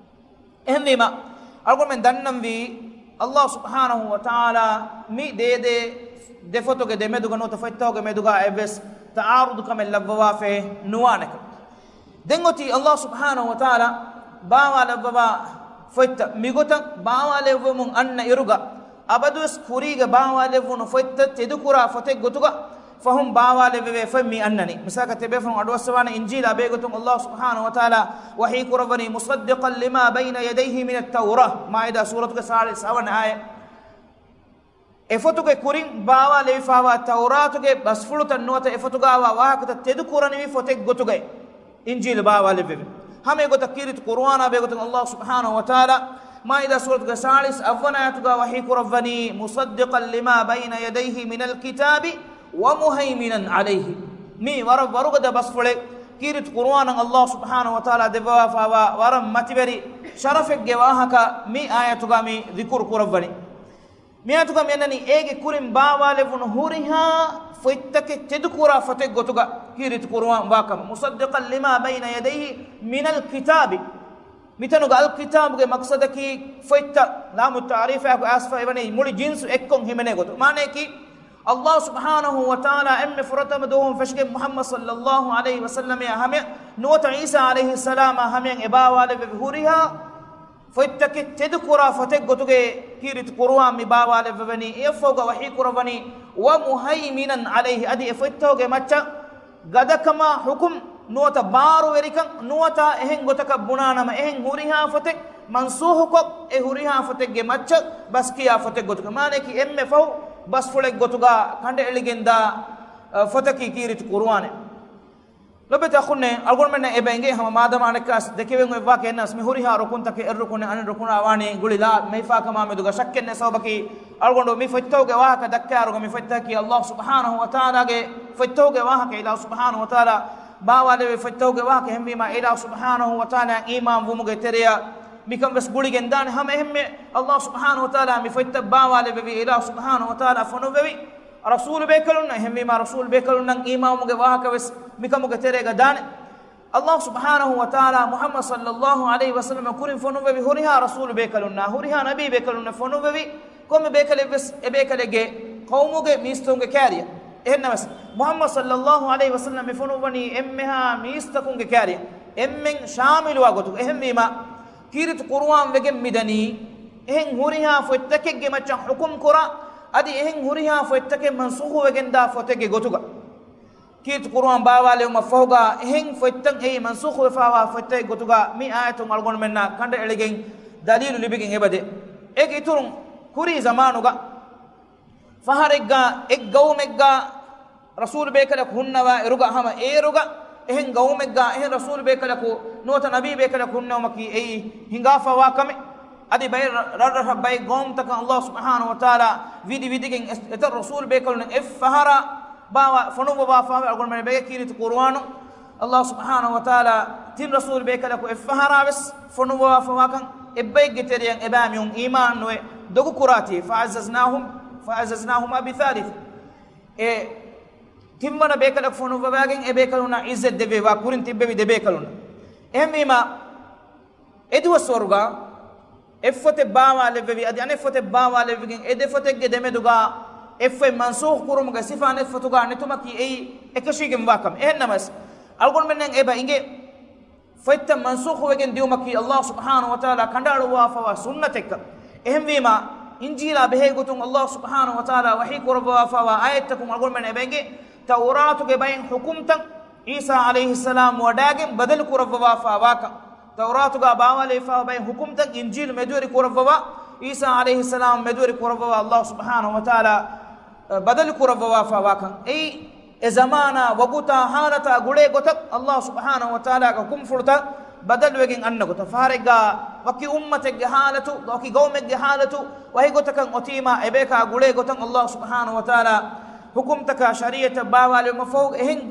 އެހެންވީމަ، އަޅުގަނޑުމެން ދަންނަންވީ، ﷲ ސުބްޙާނަހޫ ވަތަޢާލާ މި ދޭދޭ ދެފޮތުގެ ދެމެދުގަ ނުވަތަ ފޮތްތަކުގެ މެދުގަ އެއްވެސް ތަޢާރުޟު ކަމެއް ލައްވަވާފައެއް ނުވާނެކަން. ދެން އޮތީ ﷲ ސުބްޙާނަހޫ ވަތަޢާލާ ބާވާލައްވަވާ ފޮތްތައް. މިގޮތަށް ބާވާލެއްވަމުން އަންނަ އިރުގަ، އަބަދުވެސް ކުރީގަ ބާވާލެއްވުނު ފޮތްތައް ތެދުކުރާ ފޮތެއް ގޮތުގަ ފަހުން ބާވާލެއްވެވޭ ފޮތް މި އަންނަނީ. މިސާލަކަށް ތިޔަބޭފުޅުން އަޑުއައްސަވާނެ އިންޖީލާ ބެހޭގޮތުން ﷲ ސުބްޙާނަހޫ ވަތަޢާލާ ވަޙީ ކުރައްވަނީ، مصدقا لما بين يديه من التوراة، މާއިދާ ސޫރަތުގެ ސާޅީސް އަށް ވަނަ އާޔަތް. އެފޮތުގެ ކުރިން ބާވާލެވިފައިވާ ތައުރާތުގެ ބަސްފުޅުތައް ނުވަތަ އެފޮތުގައިވާ ވާހަކަތައް ތެދުކުރަނިވި ފޮތެއް ގޮތުގައި އިންޖީލު ބާވާލެއްވެވި. ހަމައެގޮތަށް ކީރިތި ޤުރުއާނާ ބެހޭގޮތުން ﷲ ސުބްޙާނަހޫ ވަތަޢާލާ މާއިދާ ސޫރަތުގެ ސާޅީސް އަށް ވަނަ އާޔަތުގަ ވަޙީ ކުރައްވަނީ، مصدقا لما بين يديه من الكتاب ومهيمنا عليه. މީ ވަރަށް ވަރުގަދަ ބަސްފުޅެއް. ކީރިތި ޤުރުއާނަށް ﷲ ސުބްޙާނަހޫ ވަތަޢާލާ ދެއްވަވާފައިވާ ވަރަށް މަތިވެރި ޝަރަފެއްގެ ވާހަކަ މި އާޔަތުގަ މި ޛިކުރު ކުރައްވަނީ. މިއާޔަތުގަ މިއަންނަނީ އޭގެ ކުރިން ބާވާލެއްވުނު ހުރިހާ ފޮތްތަކެއް ތެދުކުރާ ފޮތެއް ގޮތުގަ ކީރިތި ޤުރުއާން ވާކަމަށް. مصدقا لما بين يديه من الكتاب. މިތަނުގަ އަލް ކިތާބުގެ މަޤްޞަދަކީ ފޮތްތައް، ލާމު ތަޢުރީފާއެކު އައިސްފައިވަނީ މުޅި ޖިންސު އެއްކޮށް ހިމެނޭ ގޮތު. މާނަޔަކީ، ﷲ ސުބްޙާނަހޫ ވަތަޢާލާ އެންމެ ފުރަތަމަ ދުވަހުން ފެށިގެން މުޙައްމަދު ޞައްލައްލާހު ޢަލައިހި ވަސައްލަމައާ ހަމަޔަށް ނުވަތަ ޢީސާ ޢަލައިހިއްސަލާމާ ހަމަޔަށް އެބާވާލެއްވެވި ހުރިހާ ފޮތްތަކެއް ތެދުކުރާ ފޮތެއް ގޮތުގައި ކީރިތި ޤުރުއާން މި ބާވާލެއްވެވެނީ. އެއަށްފަހުގަ ވަޙީ ކުރައްވަނީ، ومهيمنا عليه، އަދި އެ ފޮތްތަކުގެ މައްޗަށް ގަދަކަމާ ޙުކުމް ނުވަތަ ބާރުވެރިކަން، ނުވަތަ އެހެން ގޮތަކަށް ބުނާނަމަ، އެހެން ހުރިހާ ފޮތެއް މަންސޫޚުކޮށް، އެ ހުރިހާ ފޮތެއްގެ މައްޗަށް ބަސްކިޔާ ފޮތެއް ގޮތުގަ، މާނައަކީ އެންމެ ފަހު ބަސްފުޅެއް ގޮތުގަ ކަނޑައެޅިގެންދާ، އަ، ފޮތަކީ ކީރިތި ޤުރުއާނެއް. ލޮބެތި އަޚުންނޭ، އަޅުގަނޑުމެންނަށް އެބަ އެނގޭ ހަމަ މާދަމާ އަނެއްކާސް ދެކެވެން އޮތްވާކަށް އެންނަސް މި ހުރިހާ ރުކުންތަކެއް، އެއް ރުކުނެއް އަނެއް ރުކުނާ ވާނީ ގުޅިލާ މެހިފާކަމާ މެދުގަ ޝައްކެއް ނެތް. ސަބަބަކީ އަޅުގަނޑު މި ފޮތްތަކުގެ ވާހަކަ ދައްކާއިރުގަ މި ފޮތްތަކަކީ ﷲ ސުބްޙާނަހޫ ވަތަޢާލާގެ ފޮތްތަކުގެ ވާހަކަ. ﷲ ސުބްޙާނަހޫ ވަތަޢާލާ ބާވާލެއްވި ފޮތްތަކުގެ ވާހަކަ. އެހެންވީމާ ﷲ ސުބްޙާނަހޫ ވަތަޢާލާ އީމާން ވުމުގެ ތެރެއަށް މިކަން ވެސް ގުޅިގެން ދާނެ. ހަމަ އެހެންމެ ﷲ ސުބްޙާނަހޫ ވަތަޢާލާ މި ފޮތްތައް ބާވާލެއްވެވި، ﷲ ސުބްޙާނަހޫ ވަތަޢާލާ ފޮނުއްވެވި ރަސޫލު ބޭކަލުންނަށް. އެހެންވީމާ ރަސޫލު ބޭކަލުންނަށް އީމާންވުމުގެ ވާހަކަ ވެސް މިކަމުގެ ތެރޭގަ ދާނެ. ﷲ ސުބްޙާނަހޫ ވަތަޢާލާ މުޙައްމަދު ޞައްލައްލާހު ޢަލައިހި ވަސައްލަމަ ކުރިން ފޮނުއްވެވި ހުރިހާ ރަސޫލު ބޭކަލުންނާ، ހުރިހާ ނަބީ ބޭކަލުންނަށް ފޮނުއްވެވި ކޮންމެ ބޭކަލެއް ވެސް އެ ބޭކަލެއްގެ ޤައުމުގެ މީސްތަކުންގެ ކާރިޔަށް. އެހެންނަމަވެސް، މުޙައްމަދު ޞައްލައްލާހު ޢަލައިހި ވަސައްލަމަ މި ފޮނުއްވަނީ އެންމެހާ މީސްތަކުންގެ ކާރިޔަށް، އެންމެން ޝާމިލުވާ ގޮތުގަ. އެހެންވީމާ، ކީރިތި ޤުރުއާން ވެގެން މިދަނީ، އެހެން ހުރިހާ ފޮތްތަކެއްގެ މައްޗަށް ޙުކުމް ކުރާ، އަދި އެހެން ހުރިހާ ފޮތްތަކެއް މަންސޫޚު ވެގެންދާ ފޮތެއްގެ ގޮތުގަ. ކީރިތި ޤުރުއާން ބާވާލެވުމަށް ފަހުގަ އެހެން ފޮތްތައް އެއީ މަންސޫޚު ވެފާވާ ފޮތްތަކެއް ގޮތުގަ މި އާޔަތުން އަޅުގަނޑުމެންނަށް ކަނޑައެޅިގެން ދަލީލު ލިބިގެން އެބަދޭ. އޭގެ އިތުރުން ކުރީ ޒަމާނުގަ ފަހަރެއްގަ އެއް ގައުމެއްގަ ރަސޫލު ބޭކަލަކު ހުންނަވާ އިރުގަ ހަމަ އޭރުގަ އެހެން ގައުމެއްގަ އެހެން ރަސޫލު ބޭކަލަކު ނުވަތަ ނަބީ ބޭކަލަކު ހުންނެވުމަކީ އެއީ ހިނގާފަވާ ކަމެއް. އަދި ބައެއް ރަށްރަށަށް ބައެއް ގައުމުތަކަށް ﷲ ސުބްޙާނަހޫ ވަތަޢާލާ ވިދި ވިދިގެން އެ-، އެތައް ރަސޫލު ބޭކަލުން އެއްފަހަރާ ބާވާ ފޮނުއްވަވާފަވާ އަޅުގަނޑުމެން ބެގެ ކީރިތި ޤުރުއާނު ﷲ ސުބްޙާނަހޫ ވަތަޢާލާ ތިން ރަސޫލު ބޭކަލަކު އެއްފަހަރާ ވެސް ފޮނުއްވަވާފަވާކަން އެއްބައެއްގެ ތެރެއަށް އެބައިމީހުން އީމާން ނުވެ ދޮގު ކުރާތީ، فعززناهم، فعززناهما بثالث. އެ ތިންވަނަ ބޭކަލަކު ފޮނުއްވަވާގެން އެ ބޭކަލުންނަށް ޢިއްޒަތް ދެއްވެވި ކުރިން ތިއްބެވި ދެ ބޭކަލުންނަށް. އެހެންވީމާ، އެ ދުވަސްވަރުގަ އެއް ފޮތެއް ބާވާލެއްވެވި، އަދި އަނެއް ފޮތެއް ބާވާލެއްވިގެން އެ ދެ ފޮތެއްގެ ދެމެދުގަ އެއް ފޮތް މަންސޫޚު ކުރުމުގެ ސިފަ އަނެއް ފޮތުގަ ނެތުމަކީ އެއީ އެކަށީގެންވާ ކަމެއް. އެހެންނަމަވެސް، އަޅުގަނޑުމެންނަށް އެބަ އިނގޭ، ފޮތްތައް މަންސޫޚުވެގެން ދިޔުމަކީ ﷲ ސުބްޙާނަހޫ ވަތަޢާލާ ކަނޑައަޅުއްވާފަވާ ސުންނަތެއްކަން. އެހެންވީމާ، އިންޖީލާ ބެހޭ ގޮތުން ﷲ ސުބްޙާނަހޫ ވަތަޢާލާ ވަޙީ ކުރައްވާފަވާ އާޔަތްތަކުން އަޅުގަނޑުމެން އެބަ އިނގޭ، ތައުރާތުގެ ބައެއް ޙުކުމްތައް ޢީސާ ޢަލައިހިއްސަލާމް ވަޑާގެން ބަދަލު ކުރައްވަވާފަވާކަން. ތައުރާތުގަ ބާވާލެވިފަވާ ބައެއް ޙުކުމްތައް އިންޖީލު މެދުވެރި ކުރައްވަވާ، ޢީސާ ޢަލައިހިއްސަލާމް މެދުވެރި ކުރައްވަވާ ﷲ ސުބްޙާނަހޫ ވަތަޢާލާ ބަދަލު ކުރައްވަވާފަވާކަން. އެއީ، އެ ޒަމާނާ، ވަގުތާ، ޙާލަތާ ގުޅޭ ގޮތަށް ﷲ ސުބްޙާނަހޫ ވަތަޢާލާގެ ޙުކުމްފުޅުތައް ބަދަލުވެގެން އަންނަ ގޮތަށް. ފަހަރެއްގަ ވަކި އުއްމަތެއްގެ ޙާލަތު، ވަކި ގައުމެއްގެ ޙާލަތު، ވަހި ގޮތަކަށް އޮތީމާ، އެބަޔަކާ ގުޅޭ ގޮތަށް ﷲ ސުބްޙާނަހޫ ވަތަޢާލާ ޙުކުމްތަކާ ޝަރީޢަތް ބާވާލެވުމަށް ފަހު، އެހެން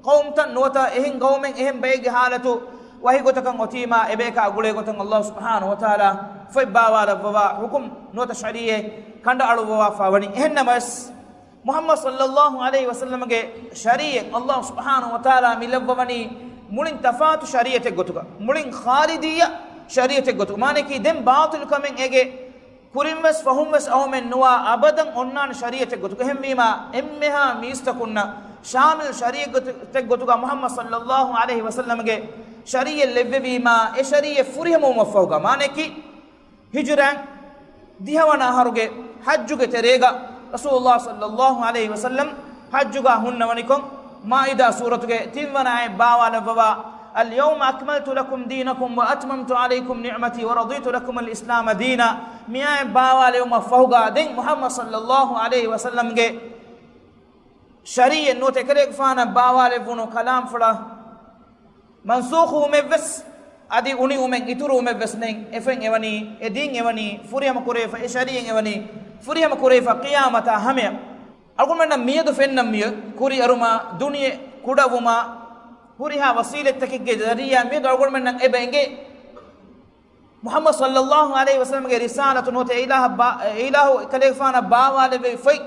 ޤައުމްތައް ނުވަތަ އެހެން ގައުމެއް އެހެން ބައެއްގެ ޙާލަތު، ވަހި ގޮތަކަށް އޮތީމާ، އެބަޔަކާ ގުޅޭ ގޮތަށް ﷲ ސުބްޙާނަހޫ ވަތަޢާލާ ފޮތް ބާވާލައްވަވާ، ޙުކުމް ނުވަތަ ޝަރީޢަތް ކަނޑައަޅުއްވަވާފަ ވަނީ. އެހެންނަމަވެސް، މުޙައްމަދު ޞައްލައްލާހު ޢަލައިހި ވަސައްލަމަގެ ޝަރީޢަތް ﷲ ސުބްޙާނަހޫ ވަތަޢާލާ މި ލައްވަވަނީ މުޅިން ތަފާތު ޝަރީޢަތެއް ގޮތުގަ، މުޅިން ޚާރިޖިއްޔަ ޝަރީޢަތެއް ގޮތުގަ. މާނައަކީ ދެން ބާޠިލު ކަމެއް އޭގެ ކުރިންވެސް ފަހުންވެސް އައުމެއް ނުވާ އަބަދަން އޮންނާނެ ޝަރީޢަތެއް ގޮތުގަ. އެހެންވީމާ، އެންމެހާ މީސްތަކުންނަށް ޝާމިލް ޝަރީޢަތެއް ގޮތުގަ މުޙައްމަދު ޞައްލައްލާހު ޢަލައިހި ވަސައްލަމަގެ ޝަރީޢަތް ލެއްވެވީމާ، އެ ޝަރީޢަތް ފުރިހަމަވުމަށްފަހުގަ، މާނައަކީ، ހިޖުރަ ދިހަވަނަ އަހަރުގެ ޙައްޖުގެ ތެރޭގަ ރަސޫލުﷲ ޞައްލައްލާހު ޢަލައިހި ވަސައްލަމް ޙައްޖުގަ ހުންނަވަނިކޮށް، މާއިދާ ސޫރަތުގެ ތިންވަނަ އާޔަތް ބާވާލައްވަވާ، اليوم أكملت لكم دينكم وأتممت عليكم نعمتي ورضيت لكم الإسلام دينا. މި އާޔަތް ބާވާލެވުމަށް ފަހުގަ ދެން މުޙައްމަދު ޞައްލައްލާހު ޢަލައިހި ވަސައްލަމްގެ ޝަރީޢަތް ނުވަތަ އެކަލޭގެފާނަށް ބާވާލެއްވުނު ކަލާމްފުޅަށް މަންސޫޚުވުމެއްވެސް، އަދި އުނިވުމެއް އިތުރުވުމެއްވެސް ނެތް. އެ ފޮތް އެވަނީ، އެ ދީން އެވަނީ ފުރިހަމަ ކުރެވިފަ، އެ ޝަރީޢަތް އެވަނީ ފުރިހަމަ ކުރެވިފަ ޤިޔާމަތާ ހަމަޔަށް. އަޅުގަނޑުމެންނަށް މިއަދު ފެންނަން މިއޮތް ކުރިއަރުމާ، ދުނިޔެ ކުޑަވުމާ، ހުރިހާ ވަސީލަތްތަކެއްގެ ޒަރީޢާ މިއަދު އަޅުގަނޑުމެންނަށް އެބަ އެނގޭ. މުޙައްމަދު ޞައްލައްލާހު ޢަލައިހި ވަސައްލަމްގެ ރިސާލަތު ނުވަތަ އެ އިލާހަށް ބާ-، އެ އިލާހު އެކަލޭގެފާނަށް ބާވާލެއްވި ފޮތް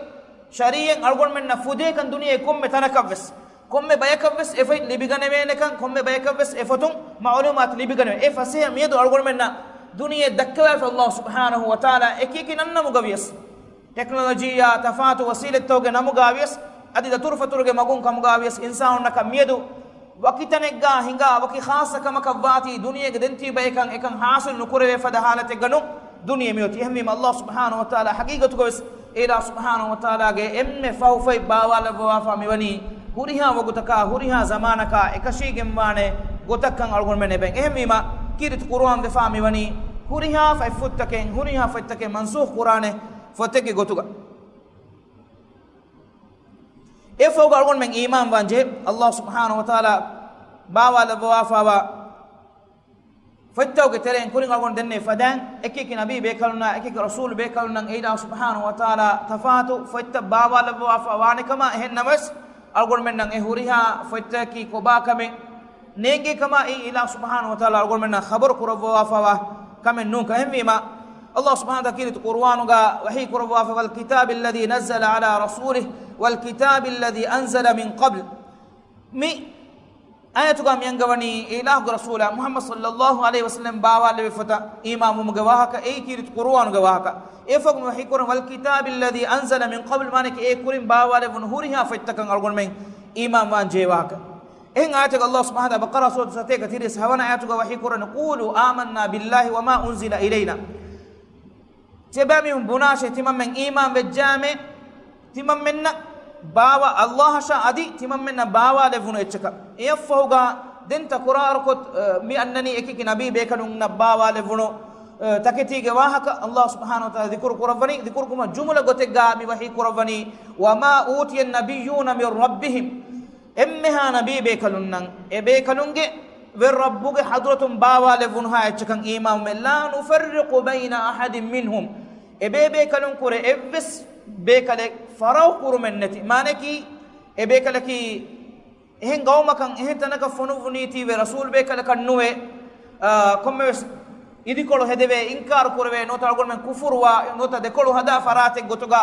ޝަރީޢަތް އަޅުގަނޑުމެންނަށް ފުދޭކަން ދުނިޔެ ކޮންމެ ތަނަކަށްވެސް، ކޮންމެ ބަޔަކަށްވެސް އެ ފޮތް ލިބިގަނެވޭނެކަން، ކޮންމެ ބަޔަކަށްވެސް އެ ފޮތުން މަޢުލޫމާތު ލިބިގަނެވޭ. އެ ފަސޭހަ މިއަދު އަޅުގަނޑުމެންނަށް ދުނިޔެ ދައްކަވާފަ ﷲ ސުބްޙާނަހޫ ވަތަޢާލާ އެކިއެކި ނަންނަމުގަ ވިޔަސް. ޓެކްނޮލޮޖީއާ ތަފާތު ވަސީލަތްތަކުގެ ނަމުގަ ވިޔަސް، އަދި ދަތުރުފަތުރުގެ މަގުން ކަމުގަ ވިޔަސް، އިންސާނުންނަކަށް މިއަދު ވަކި ތަނެއްގަ ހިނގާ ވަކި ޚާއްޞަ ކަމަކަށް ވާތީ، ދުނިޔޭގެ ދެން ތިބި ބަޔަކަށް އެކަން ޙާޞިލު ނުކުރެވޭ ފަދަ ޙާލަތެއްގަ ނޫން ދުނިޔެ މިއޮތީ. އެހެންވީމަ، ﷲ ސުބްޙާނަހޫ ވަތަޢާލާ ޙަޤީޤަތުގަ ވެސް، އެ އިލާހު ސުބްޙާނަހޫ ވަތަޢާލާގެ އެންމެ ފަހު ފޮތް ބާވާލައްވަވާފަ މިވަނީ ހުރިހާ ވަގުތަކާ، ހުރިހާ ޒަމާނަކާ އެކަށީގެންވާނެ ގޮތަކަށް އަޅުގަނޑުމެން އެބަ އެހެންވީމަ، ކީރިތި ޤުރުއާން ވެފާ މިވަނީ ހުރިހާ ފޮތްތަކެއް، ހުރިހާ ފޮތްތަކެއް މަންސޫޚް ކުރާނެ ފޮތެއްގެ ގޮތުގަ. އެއަށްފަހުގަ އަޅުގަނޑުމެން އީމާންވާން ޖެހޭ، ﷲ ސުބްޙާނަހޫ ވަތަޢާލާ ބާވާލައްވަވާފައިވާ ފޮތްތަކުގެ ތެރެއިން ކުރިން އަޅުގަނޑު ދެންނެވި ފަދައިން، އެކިއެކި ނަބީ ބޭކަލުންނާ، އެކިއެކި ރަސޫލު ބޭކަލުންނަށް އެއިލާހު ސުބްޙާނަހޫ ވަތަޢާލާ ތަފާތު ފޮތްތައް ބާވާލައްވަވާފަ ވާނެ ކަމަށް. އެހެން ނަމަވެސް، އަޅުގަނޑުމެންނަށް އެ ހުރިހާ ފޮތްތަކަކީ ކޮބާ ކަމެއް ނޭނގޭ ކަމަށް އެއީ އިލާހު ސުބްޙާނަހޫ ވަތަޢާލާ އަޅުގަނޑުމެންނަށް ޚަބަރު ކުރައްވަވާފައިވާ ކަމެއް ނޫން. އެހެންވީމަ، ﷲ ސުބްޙާނަހޫ ވަތަޢާލާ ކީރިތި ޤުރުއާނުގަ ވަޙީ ކުރައްވާފަ، "والكتاب الذي نزل على رسوله والكتاب الذي أنزل من قبل." މި އާޔަތުގަ މި އަންގަވަނީ އިލާހުގެ ރަސޫލާ މުޙައްމަދު ޞައްލައްލާހު ޢަލައިހި ވަސައްލަމަ ބާވާލެއްވި ފޮތަށް އީމާންވުމުގެ ވާހަކަ، އެއީ ކީރިތި ޤުރުއާނުގެ ވާހަކަ. އެއަށްފަހު ވަޙީކުރަން، "والكتاب الذي أنزل من قبل" މާނައަކީ އެ ކުރިން ބާވާލެއްވުނު ހުރިހާ ފޮތްތަކަށް އަޅުގަނޑުމެން އީމާންވާން ޖެހޭ ވާހަކަ. އެހެން އާޔަތެއް ﷲ ސުބްޙާނަހޫ ވަތަޢާލާ ބަޤަރާ ސޫރަތު ސަތޭކަ ތިރީސް ހަވަނަ އާޔަތުގަ ވަޙީކުރަނީ، "قولوا آمنا بالله وما أنزل إلينا." ތިޔަބައިމީހުން ބުނާށޭ، ތިމަންމެން އީމާން ވެއްޖާމޭ، ތިމަންމެންނަށް ބާވާ، ﷲ އަށާ އަދި ތިމަންމެންނަށް ބާވާލެއްވުނު އެއްޗަކަށް. އެއަށްފަހުގަ ދެން ތަކުރާރުކޮށް، އަ، މި އަންނަނީ އެކިއެކި ނަބީ ބޭކަލުންނަށް ބާވާލެއްވުނު، އަ، ތަކެތީގެ ވާހަކަ. ﷲ ސުބްޙާނަހޫ ވަތަޢާލާ ޛިކުރު ކުރައްވަނީ، ޛިކުރު ކުރުމަށް ޖުމުލަ ގޮތެއްގަ މި ވަޙީ ކުރައްވަނީ، "وما أوتي النبيون من ربهم." އެންމެހާ ނަބީ ބޭކަލުންނަށް އެ ބޭކަލުންގެ ވެރި ރައްބުގެ ޙަޟްރަތުން ބާވާލެއްވުނުހާ އެއްޗަކަށް އީމާންވެ، "لا نفرق بين أحد منهم." އެ ބޭބޭކަލުން ކުރެ އެއްވެސް ބޭކަލެއް ފަރަގު ކުރުމެއް ނެތި. މާނައަކީ، އެ ބޭކަލަކީ އެހެން ގައުމަކަށް އެހެން ތަނަކަށް ފޮނުއްވުނީތީވެ ރަސޫލު ބޭކަލަކަށް ނުވެ، އާ، ކޮންމެވެސް އިދިކޮޅު ހެދެވޭ، އިންކާރު ކުރެވޭ، ނުވަތަ އަޅުގަނޑުމެން ކުފުރުވާ، ނުވަތަ ދެކޮޅު ހަދާ ފަރާތެއް ގޮތުގަ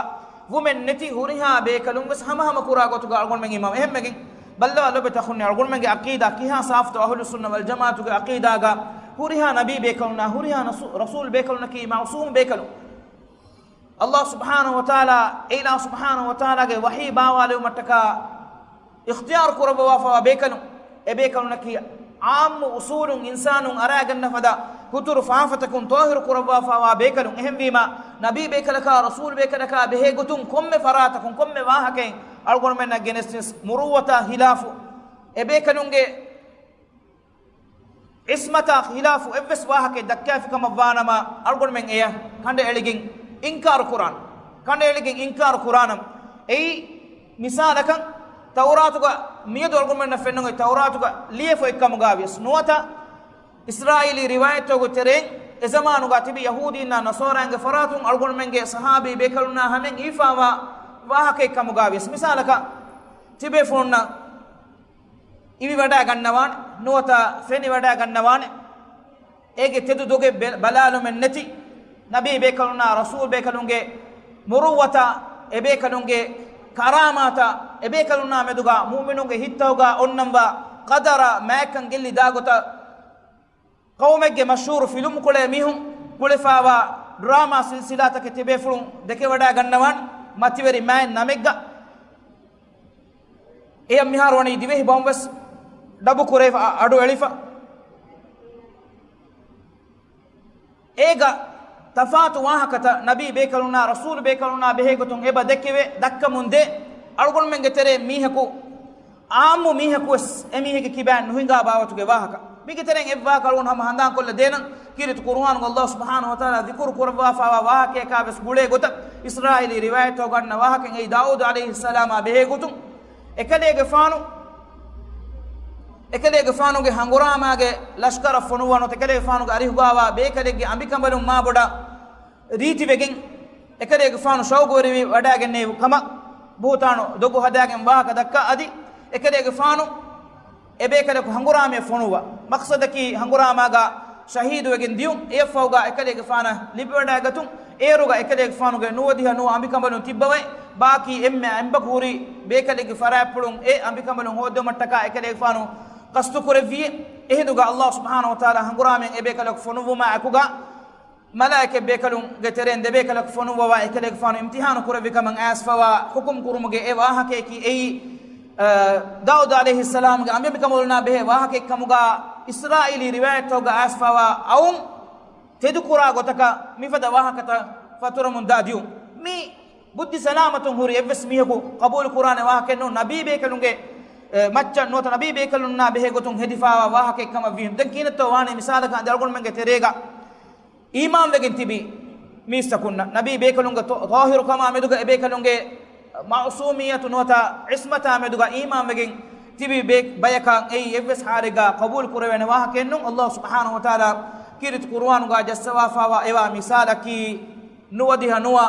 ވުމެއް ނެތި، ހުރިހާ ބޭކަލުން ވެސް ހަމަހަމަ ކުރާ ގޮތުގަ އަޅުގަނޑުމެން އީމާން. އެހެންވެގެން ބައްލަވާ ލޮބުވެތި އަޚުންނޭ، އަޅުގަނޑުމެންގެ ޢަޤީދާ ކިހާ ސާފުތޯ އަހުލުއްސުންނަ ވަލްޖަމާޢަތުގެ ޢަޤީދާގަ ހުރިހާ ނަބީ ބޭކަލުންނާ ހުރިހާ ނަސު-، ރަސޫލު ބޭކަލުންނަކީ މަޢުޞޫމު ބޭކަލުން. ﷲ ސުބްޙާނަހޫ ވަތަޢާލާ، އެއިލާހު ސުބްޙާނަހޫ ވަތަޢާލާގެ ވަޙީ ބާވާލެވުމަށްޓަކާ އިޚްތިޔާރު ކުރައްވަވާފައިވާ ބޭކަލުން، އެ ބޭކަލުންނަކީ ޢާއްމު އުޞޫލުން އިންސާނުން އަރާގަންނަ ފަދަ ހުތުރު ފާފަތަކުން ޠާހިރު ކުރައްވާފައިވާ ބޭކަލުން. އެހެންވީމަ، ނަބީ ބޭކަލަކާ، ރަސޫލު ބޭކަލަކާ ބެހޭ ގޮތުން ކޮންމެ ފަރާތަކުން، ކޮންމެ ވާހަކައެއް އަޅުގަނޑުމެންނަށް ގެނެސްދިން މުރުއްވަތާ ޚިލާފު، އެ ބޭކަލުންގެ ޢިޞްމަތާ ޚިލާފު އެއްވެސް ވާހަކައެއް ދައްކާފި ކަމަށް ވާނަމަ، އަޅުގަނޑުމެން އެޔަށް ކަނޑައެޅިގެން އިންކާރު ކުރާނަން. ކަނޑައެޅިގެން އިންކާރު ކުރާނަން. އެއީ މިސާލަކަށް، ތައުރާތުގަ މިއަދު އަޅުގަނޑުމެންނަށް ފެންނަން އޮތް ތައުރާތުގަ ލިޔެފަ އޮތް ކަމުގަ ވިޔަސް ނުވަތަ، އިސްރާއީލީ ރިވާޔަތްތަކުގެ ތެރެއިން އެ ޒަމާނުގަ ތިބި ޔަހޫދީންނާ ނަޞާރާއިންގެ ފަރާތުން އަޅުގަނޑުމެންގެ ޞަޙާބީ ބޭކަލުންނާ ހަމައިން އިވިފައިވާ ވާހަކައެއް ކަމުގަ ވިޔަސް، މިސާލަކަށް، ތިބޭފުޅުންނަށް އިވިވަޑައިގަންނަވާނެ، ނުވަތަ ފެނިވަޑައިގަންނަވާނެ. އޭގެ ތެދު ދޮގެއް ބެ-، ބަލާލުމެއް ނެތި، ނަބީ ބޭކަލުންނާ ރަސޫލު ބޭކަލުންގެ މުރުއްވަތާ، އެ ބޭކަލުންގެ ކަރާމާތާ، އެ ބޭކަލުންނާ މެދުގަ މުއުމިނުންގެ ހިތްތަކުގަ އޮންނަންވާ ޤަދަރާ މާތްކަން ގެއްލި ދާ ގޮތަށް، ޤައުމެއްގެ މަޝްހޫރު ފިލުމު ކުޅޭ މީހުން ކުޅެފައިވާ ޑްރާމާ ސިލްސިލާތަކެއް ތިބޭފުޅުން ދެކެވަޑައިގަންނަވާނެ، މަތިވެރި މާތް ނަމެއްގަ. އެޔަށް މިހާރު ވަނީ ދިވެހި ބަހުން ވެސް ޑަބު ކުރެވިފަ، އަޑު އެޅިފަ. އޭގަ ތަފާތު ވާހަކަތައް ނަބީ ބޭކަލުންނާ ރަސޫލު ބޭކަލުންނާ ބެހޭ ގޮތުން އެބަ ދެކެވޭ، ދައްކަމުން ދޭ. އަޅުގަނޑުމެންގެ ތެރޭ މީހަކު، އާއްމު މީހަކު ވެސް އެމީހެއްގެ ކިބައިން ނުހިނގާ ބާވަތުގެ ވާހަކަ. މީގެ ތެރެއިން އެއްވާހަކަ އަޅުގަނޑު ހަމަ ހަނދާންކޮށްލަ ދޭނަން. ކީރިތި ޤުރުއާނުގަ ﷲ ސުބްޙާނަހޫ ވަތަޢާލާ ޛިކުރު ކުރައްވާފައިވާ ވާހަކަޔަކާ ވެސް ގުޅޭ ގޮތަށް، އިސްރާއީލީ ރިވާޔަތްތަކުގަ އަންނަ ވާހަކައެއް އެއީ ދާއޫދު ޢަލައިހިއްސަލާމާ ބެހޭ ގޮތުން، އެކަލޭގެފާނު، އެކަލޭގެފާނުގެ ހަނގުރާމާގެ ލަޝްކަރަށް ފޮނުއްވާ ނުވަތަ އެކަލޭގެފާނުގެ އަރިހުގަވާ ބޭކަލެއްގެ އަނބިކަނބަލުން މާބޮޑަށް ރީތިވެގެން، އެކަލޭގެފާނު ޝައުގުވެރިވި ވަޑައިގެންނެވި ކަމަށް ބުހުތާނު ދޮގު ހަދާގެން ވާހަކަ ދައްކާ އަދި އެކަލޭގެފާނު އެބޭކަލަކު ހަނގުރާމަޔަށް ފޮނުއްވާ. މަޤްޞަދަކީ ހަނގުރާމާގަ ޝަހީދުވެގެން ދިޔުން. އެއަށްފަހުގަ އެކަލޭގެފާނަށް ލިބިވަޑައިގަތުން. އޭރުގަ އެކަލޭގެފާނުގެ ނުވަދިހަ ނުވަ އަނބިކަނބަލުން ތިއްބަވައި، ބާކީ އެންމެ އަނބަކު ހުރި ބޭކަލެއްގެ ފަރާތްޕުޅުން އެ އަނބިކަނބަލުން ހޯއްދެވުމަށްޓަކާ އެކަލޭގެފާނު ޤަޞްދު ކުރެއްވިއޭ. އެހިނދުގަ ﷲ ސުބްޙާނަހޫ ވަތަޢާލާ ހަނގުރާމައިން އެބޭކަލަކު ފޮނުއްވުމާ އެކުގަ، މަލާއިކަތް ބޭކަލުންގެ ތެރެއިން ދެބޭކަލަކު ފޮނުއްވަވާ އެކަލޭގެފާނު އިމްތިޙާނު ކުރެއްވި ކަމަށް އައިސްފަވާ ޙުކުމް ކުރުމުގެ އެ ވާހަކަޔަކީ އެއީ، އަ، ދާއޫދު ޢަލައިހިއްސަލާމްގެ އަނބިކަނބަލުންނާ ބެހޭ ވާހަކައެއް ކަމުގަ އިސްރާއީލީ ރިވާޔަތްތަކުގަ އައިސްފަވާ އައުން ތެދުކުރާ ގޮތަކަށް މިފަދަ ވާހަކަތައް ފަތުރަމުން ދާ ދިޔުން. މީ ބުއްދި ސަލާމަތުން ހުރި އެއްވެސް މީހަކު ޤަބޫލު ކުރާނެ ވާހަކައެއް ނޫން. ނަބީ ބޭކަލުންގެ މައްޗަށް ނުވަތަ ނަބީ ބޭކަލުންނާ ބެހޭ ގޮތުން ހެދިފާވާ ވާހަކައެއް ކަމަށް ވީމަ. ދެން ކިހިނެއްތޯ ވާނީ؟ މިސާލަކަށް އަދި އަޅުގަނޑުމެންގެ ތެރޭގަ އީމާންވެގެން ތިބި މީސްތަކުންނަށް، ނަބީ ބޭކަލުންގެ ތޯ-، ޠާހިރުކަމާ މެދުގަ އެބޭކަލުންގެ މަޢުޞޫމިއްޔަތު ނުވަތަ ޢިޞްމަތާ މެދުގަ އީމާންވެގެން ތިބި ބޭ-، ބަޔަކަށް އެއީ އެއްވެސް ޙާލެއްގަ ޤަބޫލު ކުރެވޭނެ ވާހަކައެއް ނޫން. ﷲ ސުބްޙާނަހޫ ވަތަޢާލާ ކީރިތި ޤުރުއާނުގަ ޖައްސަވާފާވާ އެވާ މިސާލަކީ، ނުވަދިހަ ނުވަ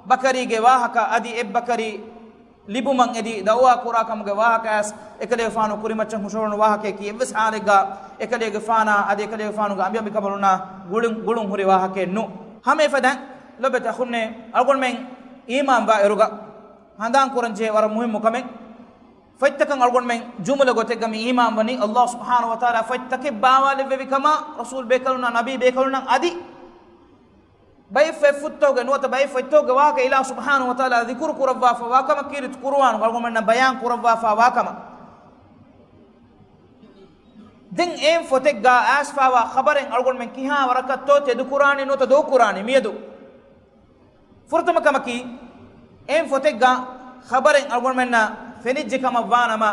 ބަކަރީގެ ވާހަކަ އަދި އެއްބަކަރި ލިބުމަށް އެދި ދަޢުވާ ކުރާ ކަމުގެ ވާހަކައަސް އެކަލޭގެފާނު ކުރިމައްޗަށް ހުށަހުޅުނު ވާހަކައަކީ އެއްވެސް ޙާލެއްގަ އެކަލޭގެފާނާ އަދި އެކަލޭގެފާނުގެ އަނބިއަނބިކަނބަލުންނާ ގުޅުން، ގުޅުން ހުރި ވާހަކައެއް ނޫން. ހަމަ އެފަދައިން ލޮބުވެތި އަޚުންނޭ، އަޅުގަނޑުމެން އީމާންވާ އިރުގަ ހަނދާން ކުރަންޖެހޭ ވަރަށް މުހިއްމު ކަމެއް. ފޮތްތަކަށް އަޅުގަނޑުމެން ޖުމުލަ ގޮތެއްގަ މި އީމާން ވަނީ، ﷲ ސުބްޙާނަހޫ ވަތަޢާލާ ފޮތްތަކެއް ބާވާލެއްވެވި ކަމަށް، ރަސޫލް ބޭކަލުންނާ ނަބީ ބޭކަލުންނަށް އަދި ބައެއް ފޮތްތަކުގެ ނުވަތަ ބައެއް ފޮތްތަކުގެ ވާހަކަ އިލާހު ސުބްޙާނަހޫ ވަތަޢާލާ ޛިކުރު ކުރައްވާފައިވާ ކަމަށް، ކީރިތި ޤުރުއާނު އަޅުގަނޑުމެންނަށް ބަޔާން ކުރައްވާފައިވާ ކަމަށް. ދެން އެހެން ފޮތެއްގަ އައިސްފައިވާ ޚަބަރެއް އަޅުގަނޑުމެން ކިހާ ވަރަކަށްތޯ ތެދުކުރާނީ ނުވަތަ ދޮގުކުރާނީ މިއަދު؟ ފުރަތަމަ ކަމަކީ، އެހެން ފޮތެއްގަ ޚަބަރެއް އަޅުގަނޑުމެންނަށް ފެނިއްޖެ ކަމަށް ވާނަމަ،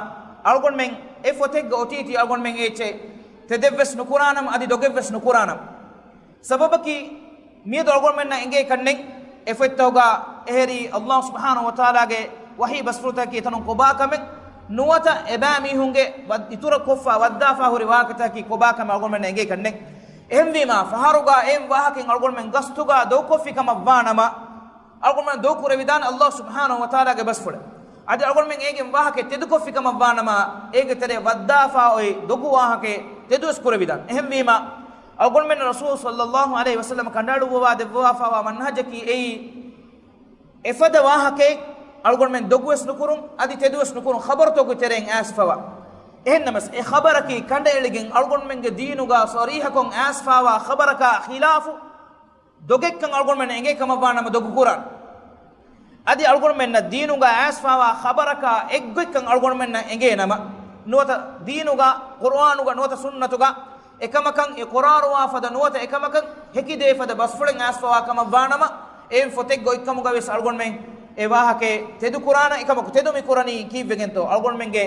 އަޅުގަނޑުމެން އެ ފޮތެއްގަ އޮތީތީ އަޅުގަނޑުމެން އެއްޗެއް ތެދެއްވެސް ނުކުރާނަމަ، އަދި ދޮގެއްވެސް ނުކުރާނަމަ. ސަބަބަކީ، މިއަދު އަޅުގަނޑުމެންނަށް އެނގޭ ކަންނެއް އެ ފޮތްތަކުގަ އެހެރީ ﷲ ސުބްޙާނަހޫ ވަތަޢާލާގެ ވަޙީ ބަސްފުޅުތަކަކީ އެތަނުން ކޮބާ ކަމެއް ނުވަތަ އެބައިމީހުންގެ ވަ-، އިތުރަށް ކޮށްފަ ވައްދާފަ ހުރި ވާހަކަތަކަކީ ކޮބާ ކަމެއް އަޅުގަނޑުމެންނަށް އެނގޭ ކަންނެއް. އެހެންވީމާ، ފަހަރުގަ އެހެން ވާހަކައެއް އަޅުގަނޑުމެން ގަސްތުގަ ދޮގުކޮށްފި ކަމަށް ވާނަމަ، އަޅުގަނޑުމެން ދޮގު ކުރެވިދާނެ ﷲ ސުބްޙާނަހޫ ވަތަޢާލާގެ ބަސްފުޅެއް. އަދި އަޅުގަނޑުމެން އޭގެން ވާހަކައެއް ތެދުކޮށްފި ކަމަށް ވާނަމަ، އޭގެ ތެރޭ ވައްދާފަ އޮތް ދޮގު ވާހަކައެއް ތެދުވެސް ކުރެވިދާނެ. އެހެންވީމާ، އަޅުގަނޑުމެން ރަސޫލު ޞައްލައްލާހު ޢަލައިހި ވަސައްލަމަ ކަނޑައެޅުއްވަވާ ދެއްވާފައިވާ މަންހަޖަކީ އެއީ، އެފަދަ ވާހަކައެއް އަޅުގަނޑުމެން ދޮގުވެސް ނުކުރުން، އަދި ތެދުވެސް ނުކުރުން، ޚަބަރުތަކުގެ ތެރެއިން އައިސްފަވާ. އެހެންނަމަސް، އެ ޚަބަރަކީ ކަނޑައެޅިގެން އަޅުގަނޑުމެންގެ ދީނުގަ ޞަރީޙަކޮށް އައިސްފަވާ ޚަބަރަކާ ޚިލާފު ދޮގެއްކަން އަޅުގަނޑުމެން އެނގޭ ކަމަށްވާނަމަ ދޮގު ކުރާން. އަދި އަޅުގަނޑުމެންނަށް ދީނުގަ އައިސްފަވާ ޚަބަރަކާ އެއްގޮތްކަން އަޅުގަނޑުމެންނަށް އެނގޭ ނަމަ، ނުވަތަ ދީނުގަ، ޤުރުއާނުގަ، ނުވަތަ ސުންނަތުގަ އެކަމަކަށް އިޤްރާރުވާ ފަދަ ނުވަތަ އެކަމަކަށް ހެކިދޭ ފަދަ ބަސްފުޅެއް އައިސްފަވާ ކަމަށް ވާނަމަ، އެހެން ފޮތެއްގަ އޮތްކަމުގަ ވެސް އަޅުގަނޑުމެން އެ ވާހަކައެއް ތެދުކުރާނަ. އެކަމަކު ތެދު މި ކުރަނީ ކީއްވެގެންތޯ؟ އަޅުގަނޑުމެންގެ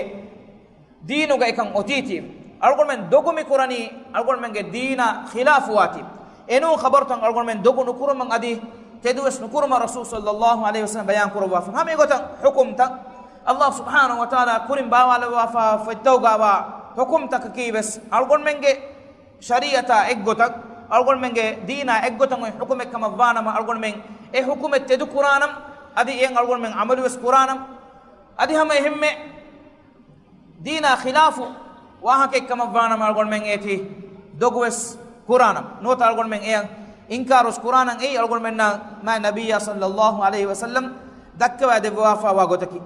ދީނުގަ އެކަން އޮތީތީ، އަޅުގަނޑުމެން ދޮގު މި ކުރަނީ އަޅުގަނޑުމެންގެ ދީނާ ޚިލާފުވާތީ. އެނޫން ޚަބަރުތައް އަޅުގަނޑުމެން ދޮގު ނުކުރުމަށް އަދި ތެދުވެސް ނުކުރުމަށް ރަސޫލު ޞައްލައްލާހު ޢަލައިހި ވަސައްލަމަ ބަޔާން ކުރައްވާފަ. ހަމަ އެގޮތަށް ޙުކުމްތައް، ﷲ ސުބްޙާނަހޫ ވަތަޢާލާ ކުރިން ބާވާލައްވާފަ ފޮތްތަކުގައިވާ ޙުކުމްތަކަކީ ވެސް އަޅުގަނޑުމެންގެ ޝަރީޢަތާ އެއްގޮތަށް، އަޅުގަނޑުމެންގެ ދީނާ އެއްގޮތަށް އޮތް ޙުކުމެއް ކަމަށް ވާނަމަ، އަޅުގަނޑުމެން އެ ޙުކުމެއް ތެދުކުރާނަން، އަދި އެއަށް އަޅުގަނޑުމެން ޢަމަލުވެސް ކުރާނަން. އަދި ހަމަ އެހެންމެ ދީނާ ޚިލާފު ވާހަކައެއް ކަމަށް ވާނަމަ، އަޅުގަނޑުމެން އޭތި ދޮގުވެސް ކުރާނަން. ނުވަތަ އަޅުގަނޑުމެން އެއަށް އިންކާރުވެސް ކުރާނަން. އެއީ އަޅުގަނޑުމެންނާ މާތް ނަބިއްޔާ ޞައްލައްލާހު ޢަލައިހި ވަސައްލަމަ ދައްކަވާ ދެއްވާފައިވާ ގޮތަކީ.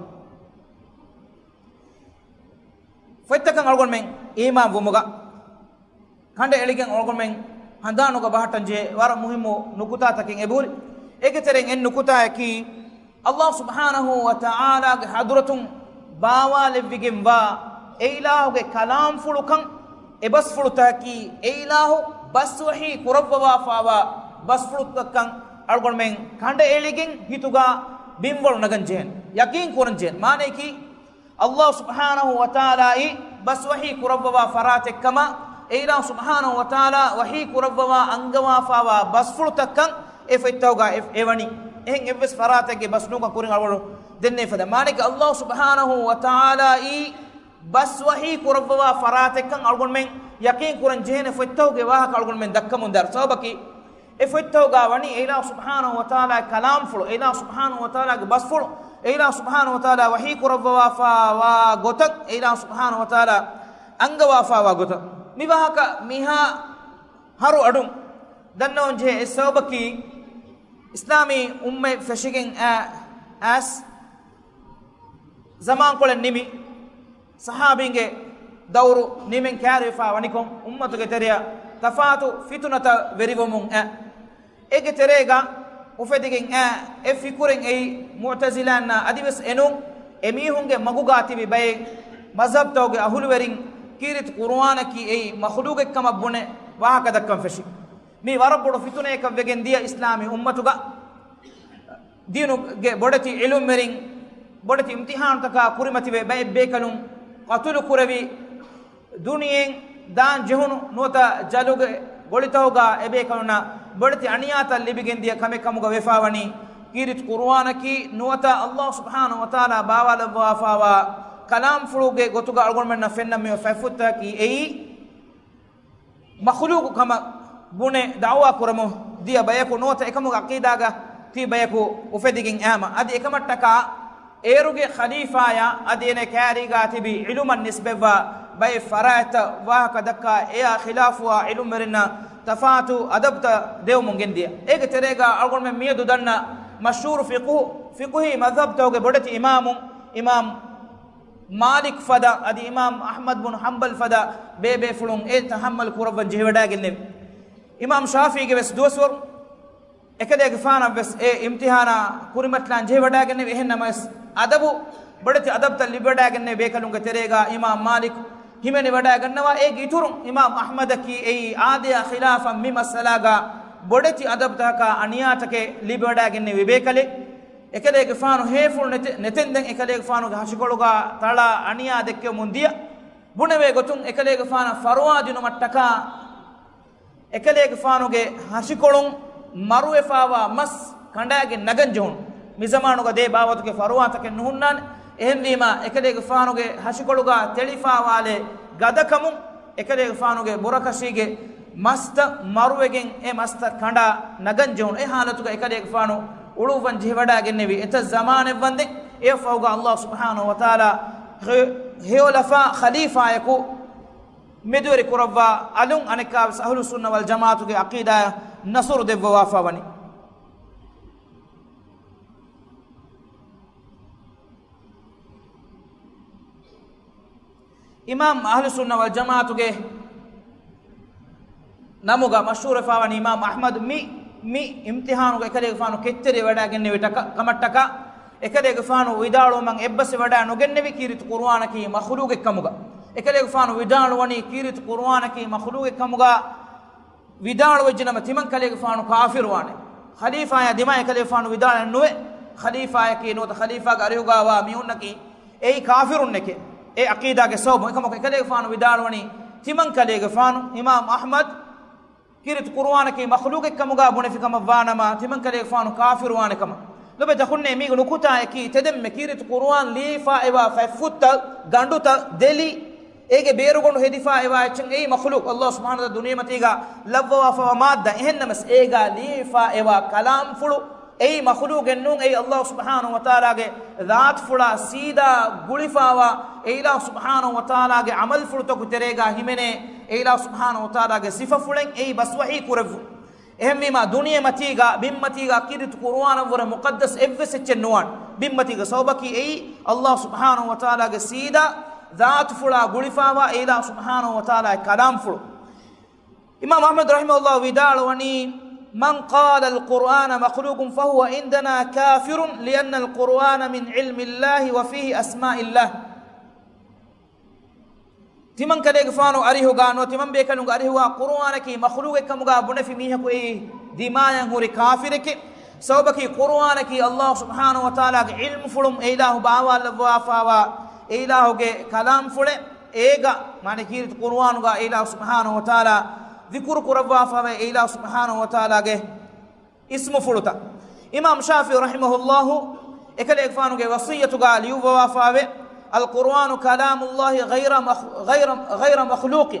ފޮތްތަކަށް އަޅުގަނޑުމެން އީމާން ވުމުގަ، ކަނޑައެޅިގެން އަޅުގަނޑުމެން ހަނދާނުގަ ބަހައްޓަންޖެހޭ ވަރަށް މުހިއްމު ނުކުތާތަކެއް އެބަހުރި. އޭގެ ތެރެއިން އެއް ނުކުތާއަކީ، ﷲ ސުބްޙާނަހޫ ވަތަޢާލާގެ ޙަޟްރަތުން ބާވާލެއްވިގެންވާ އެއިލާހުގެ ކަލާމްފުޅުކަން، އެބަސްފުޅުތަކަކީ އެއިލާހު ބަސްވަޙީ ކުރައްވަވާފައިވާ ބަސްފުޅުތަކަކަން އަޅުގަނޑުމެން ކަނޑައެޅިގެން ހިތުގަ ބިންވަޅު ނަގަންޖެހޭނެ، ޔަޤީން ކުރަންޖެހޭނެ. މާނަޔަކީ، ﷲ ސުބްޙާނަހޫ ވަތަޢާލާއީ ބަސްވަޙީ ކުރައްވަވާ ފަރާތެއްކަމަށް، އެއިލާހު ސުބްޙާނަހޫ ވަތަޢާލާ ވަޙީ ކުރައްވަވާ އަންގަވާފައިވާ ބަސްފުޅުތަކަކަން އެ ފޮތްތަކުގަ އެ، އެވަނީ. އެހެން އެއްވެސް ފަރާތެއްގެ ބަސް ނޫންކަން ކުރިން އަޅުގަނޑު ދެންނެވި ފަދަ. މާނައަކީ، ﷲ ސުބްޙާނަހޫ ވަތަޢާލާއީ ބަސްވަޙީ ކުރައްވަވާ ފަރާތެއްކަން އަޅުގަނޑުމެން ޔަޤީން ކުރަން ޖެހޭނެ ފޮތްތަކުގެ ވާހަކަ އަޅުގަނޑުމެން ދައްކަމުން ދާއިރު. ސަބަބަކީ، އެ ފޮތްތަކުގަ ވަނީ އެއިލާހު ސުބްޙާނަހޫ ވަތަޢާލާގެ ކަލާމްފުޅު، އެއިލާހު ސުބްޙާނަހޫ ވަތަޢާލާގެ ބަސްފުޅު، އެއިލާހު ސުބްޙާނަހޫ ވަތަޢާލާ ވަޙީ ކުރައްވަވާފައިވާ ގޮތަށް، އެއިލާހު ސުބްޙާނަހޫ ވަތަޢާލާ އަންގަވާފައިވާ ގޮތަށް. މި ވާހަކަ މިހާ ހަރު އަޑުން ދަންނަވަން ޖެހޭ އެއް ސަބަބަކީ، އިސްލާމީ އުއްމަތް ފެށިގެން އައި، އައިސް ޒަމާންކޮޅެއް ނިމި، ޞަޙާބީންގެ ދައުރު ނިމެން ކައިރިވެފަ ވަނިކޮށް، އުއްމަތުގެ ތެރެއަށް ތަފާތު ފިތުނަތައް ވެރިވަމުން އައި. އޭގެ ތެރޭގަ އުފެދިގެން އައި، އެ ފިކުރެއް އެއީ މުޢުތަޒިލާންނާ އަދިވެސް އެނޫން، އެމީހުންގެ މަގުގަ ތިބި ބައެއް މަޒްހަބްތަކުގެ އަހުލުވެރިން ކީރިތި ޤުރުއާނަކީ އެއީ މަޚްލޫޤެއް ކަމަށް ބުނެ ވާހަކަ ދައްކަން ފެށި. މީ ވަރަށް ބޮޑު ފިތުނަޔަކަށް ވެގެން ދިޔަ އިސްލާމީ އުއްމަތުގަ. ދީނުގެ ބޮޑެތި ޢިލްމުވެރިން، ބޮޑެތި އިމްތިޙާނުތަކާ ކުރިމަތިވެ، ބައެއް ބޭކަލުން ޤަތުލު ކުރެވި، ދުނިޔެއިން ދާން ޖެހުނު ނުވަތަ ޖަލުގެ ގޮޅިތަކުގަ އެބޭކަލުންނަށް ބޮޑެތި އަނިޔާތައް ލިބިގެންދިޔަ ކަމެއް ކަމުގަ ވެފާވަނީ، ކީރިތި ޤުރުއާނަކީ ނުވަތަ ﷲ ސުބްޙާނަހޫ ވަތަޢާލާ ބާވާލައްވާފާވާ ކަލާމްފުޅުގެ ގޮތުގަ އަޅުގަނޑުމެންނަށް ފެންނަން މިވާ ފަތްފުށްތަކަކީ އެއީ، މަޚުލޫޤު ކަމަށް ބުނެ ދަޢުވާ ކުރަމުން ދިޔަ ބަޔަކު ނުވަތަ އެކަމުގެ ޢަޤީދާގަ ތިބި ބަޔަކު އުފެދިގެން އައީމަ، އަދި އެކަމަށްޓަކާ އޭރުގެ ޚަލީފާޔާ އަދި އޭނަ ކައިރީގަ ތިބި ޢިލްމަށް ނިސްބަތްވާ ބައެއް ފަރާތްތައް ވާހަކަ ދައްކާ، އެއާ ޚިލާފުވާ ޢިލްމުވެރިންނަށް ތަފާތު އަދަބުތައް ދެވުމުން ގެންދިޔަ. އޭގެ ތެރޭގަ އަޅުގަނޑުމެން މިއަދު ދަންނަ މަޝްހޫރު ފިޤުހު، ފިޤުހީ މަޛްހަބުތަކުގެ ބޮޑެތި އިމާމުން، އިމާމް މާލިކް ފަދަ އަދި އިމާމް އަޙްމަދު ބުނު ޙަންބަލް ފަދަ ބޭބޭފުޅުން އެ ތަޙައްމަލް ކުރައްވަން ޖެހިވަޑައިގެންނެވި. އިމާމް ޝާފިޢީގެ ވެސް ދުވަސްވަރު އެކަލޭގެފާނަށް ވެސް އެ އިމްތިޙާނާ ކުރިމަތިލާން ޖެހިވަޑައިގެންނެވި. އެހެން ނަމަވެސް، އަދަބު ބޮޑެތި އަދަބުތައް ލިބިވަޑައިގެންނެވި ބޭކަލުންގެ ތެރޭގަ އިމާމް މާލިކް ހިމެނިވަޑައިގަންނަވާ. އޭގެ އިތުރުން އިމާމް އަޙްމަދަކީ އެއީ އާދަޔާ ޚިލާފަށް މި މައްސަލާގަ ބޮޑެތި އަދަބުތަކަކާ އަނިޔާތަކެއް ލިބިވަޑައިގެންނެވި ބޭކަލެއް. އެކަލޭގެފާނު ހޭފުޅު ނެތެ-، ނެތެންދެން އެކަލޭގެފާނުގެ ހަށިކޮޅުގަ ތަޅާ އަނިޔާ ދެއްކެވުމުން ދިޔަ. ބުނެވޭ ގޮތުން އެކަލޭގެފާނަށް ފަރުވާ ދިނުމަށްޓަކާ، އެކަލޭގެފާނުގެ ހަށިކޮޅުން މަރުވެފާވާ މަސް ކަނޑާގެން ނަގަން ޖެހުނު. މިޒަމާނުގަ ދޭ ބާވަތުގެ ފަރުވާތަކެއް ނުހުންނާނެ. އެހެންވީމާ، އެކަލޭގެފާނުގެ ހަށިކޮޅުގަ ތެޅިފާވާލެ ގަދަކަމުން އެކަލޭގެފާނުގެ ބުރަކަށީގެ މަސްތައް މަރުވެގެން އެ މަސްތައް ކަނޑާ ނަގަން ޖެހުނު. އެ ހާލަތުގަ އެކަލޭގެފާނު އުޅުއްވަން ޖެހިވަޑައިގެންނެވި. އެތައް ޒަމާނެއްވަންދެން އެއަށްފަހުގަ ﷲ ސުބްޙާނަހޫ ވަތަޢާލާ ހެ-، ހެޔޮލަފާ ޚަލީފާޔަކު މެދުވެރި ކުރައްވާ އަލުން އަނެއްކާވެސް އަހުލުއްސުންނަ ވަލްޖަމާޢަތުގެ ޢަޤީދާޔަށް ނަޞްރު ދެއްވަވާފާވަނީ. އިމާމް އަހުލުއްސުންނަ ވަލްޖަމާޢަތުގެ ނަމުގަ މަޝްހޫރުވެފާވަނީ އިމާމް އަޙްމަދު މި، މި އިމްތިޙާނުގަ އެކަލޭގެފާނު ކެތްތެރިވެވަޑައިގެންނެވި ޓަކަ-، ކަމަށްޓަކާ، އެކަލޭގެފާނު ވިދާޅުވުމަށް އެއްބަސްވެވަޑައި ނުގެންނެވި ކީރިތި ޤުރުއާނަކީ މަޚްލޫޤެއް ކަމުގަ. އެކަލޭގެފާނު ވިދާޅުވަނީ ކީރިތި ޤުރުއާނަކީ މަޚްލޫޤެއް ކަމުގަ ވިދާޅުވެއްޖެނަމަ ތިމަން ކަލޭގެފާނު ކާފިރުވާނެ. ޚަލީފާޔާ ދިމާއަށް އެކަލޭގެފާނު ވިދާޅެއް ނުވެ، ޚަލީފާޔަކީ ނުވަތަ ޚަލީފާގެ އަރިހުގަވާ މީހުންނަކީ އެއީ ކާފިރުންނެކޭ. އެ ޢަޤީދާގެ ސަބަބުން. އެކަމަކު އެކަލޭގެފާނު ވިދާޅުވަނީ ތިމަން ކަލޭގެފާނު އިމާމް އަޙްމަދު ކީރިތި ޤުރުއާނަކީ މަޚްލޫޤެއް ކަމުގަ ބުނެފި ކަމަށް ވާނަމަ، ތިމަން ކަލޭގެފާނު ކާފިރުވާނެ ކަމަށް. ލޮބެތި އަޚުންނޭ، މީގެ ނުކުތާއަކީ ތެދެންމެ ކީރިތި ޤުރުއާން ލިޔެފާ އެވާ ފަތްފުށްތައް، ގަނޑުތައް، ދެލި، އޭގެ ބޭރުގަނޑު ހެދިފާ އެވާ އެއްޗެއް އެއީ މަޚްލޫޤު. ﷲ ސުބްޙާނަހޫ ވަތަޢާލާ ދުނިޔެމަތީގަ ލައްވަވާފަވާ މާއްދާ. އެހެންނަމަސް އޭގަ ލިޔެފާ އެވާ ކަލާމްފުޅު އެއީ މަޚްލޫޤެއް ނޫން. އެއީ ﷲ ސުބްޙާނަހޫ ވަތަޢާލާގެ ޛާތުފުޅާ ސީދާ ގުޅިފާވާ، އެ އިލާހު ސުބްޙާނަހޫ ވަތަޢާލާގެ ޢަމަލުފުޅުތަކު ތެރޭގަ ހިމެނޭ، އެ އިލާހު ސުބްޙާނަހޫ ވަތަޢާލާގެ ސިފަފުޅެއް އެއީ ބަސްވަޙީ ކުރެއްވުން. އެހެންވީމާ، ދުނިޔެމަތީގަ، ބިންމަތީގަ ކީރިތި ޤުރުއާނަށްވުރެ މުޤައްދަސް އެއްވެސް އެއްޗެއް ނުވާނެ. ބިންމަތީގެ ސަބަބަކީ އެއީ، ﷲ ސުބްޙާނަހޫ ވަތަޢާލާގެ ސީދާ ޛާތުފުޅާ ގުޅިފާވާ އެ އިލާހު ސުބްޙާނަހޫ ވަތަޢާލާގެ ކަލާމްފުޅު. އިމާމް އަޙްމަދު ރަޙިމަހުﷲ ވިދާޅުވަނީ، من قال القرآن مخلوق فهو عندنا كافر لأن القرآن من علم الله وفيه أسماء الله. ތިމަން ކަލޭގެފާނު އަރިހުގަ ނުވަ ތިމަން ބޭކަލުންގެ އަރިހުގަ ޤުރުއާނަކީ މަޚްލޫޤެއް ކަމުގަ ބުނެފި މީހަކު އެއީ ދިމާޔަށް ހުރި ކާފިރެކޭ. ސަބަބަކީ ޤުރުއާނަކީ ﷲ ސުބްޙާނަހޫ ވަތަޢާލާގެ ޢިލްމުފުޅުން އެ އިލާހު ބާވާލައްވާފާވާ އެ އިލާހުގެ ކަލާމްފުޅެއް. އޭގަ މާނަ ކީރިތި ޤުރުއާނުގަ އެ އިލާހު ސުބްޙާނަހޫ ވަތަޢާލާ ޛިކުރު ކުރައްވާފާވާ އެ އިލާހު ސުބްޙާނަހޫ ވަތަޢާލާގެ އިސްމުފުޅުތައް. އިމާމް ޝާފިޢީ ރަޙިމަހުﷲ އެކަލޭގެފާނުގެ ވަޞިއްޔަތުގަ ލިޔުއްވަވާފާވޭ، القرآن كلام الله غير مخ-، غير، غير مخلوق.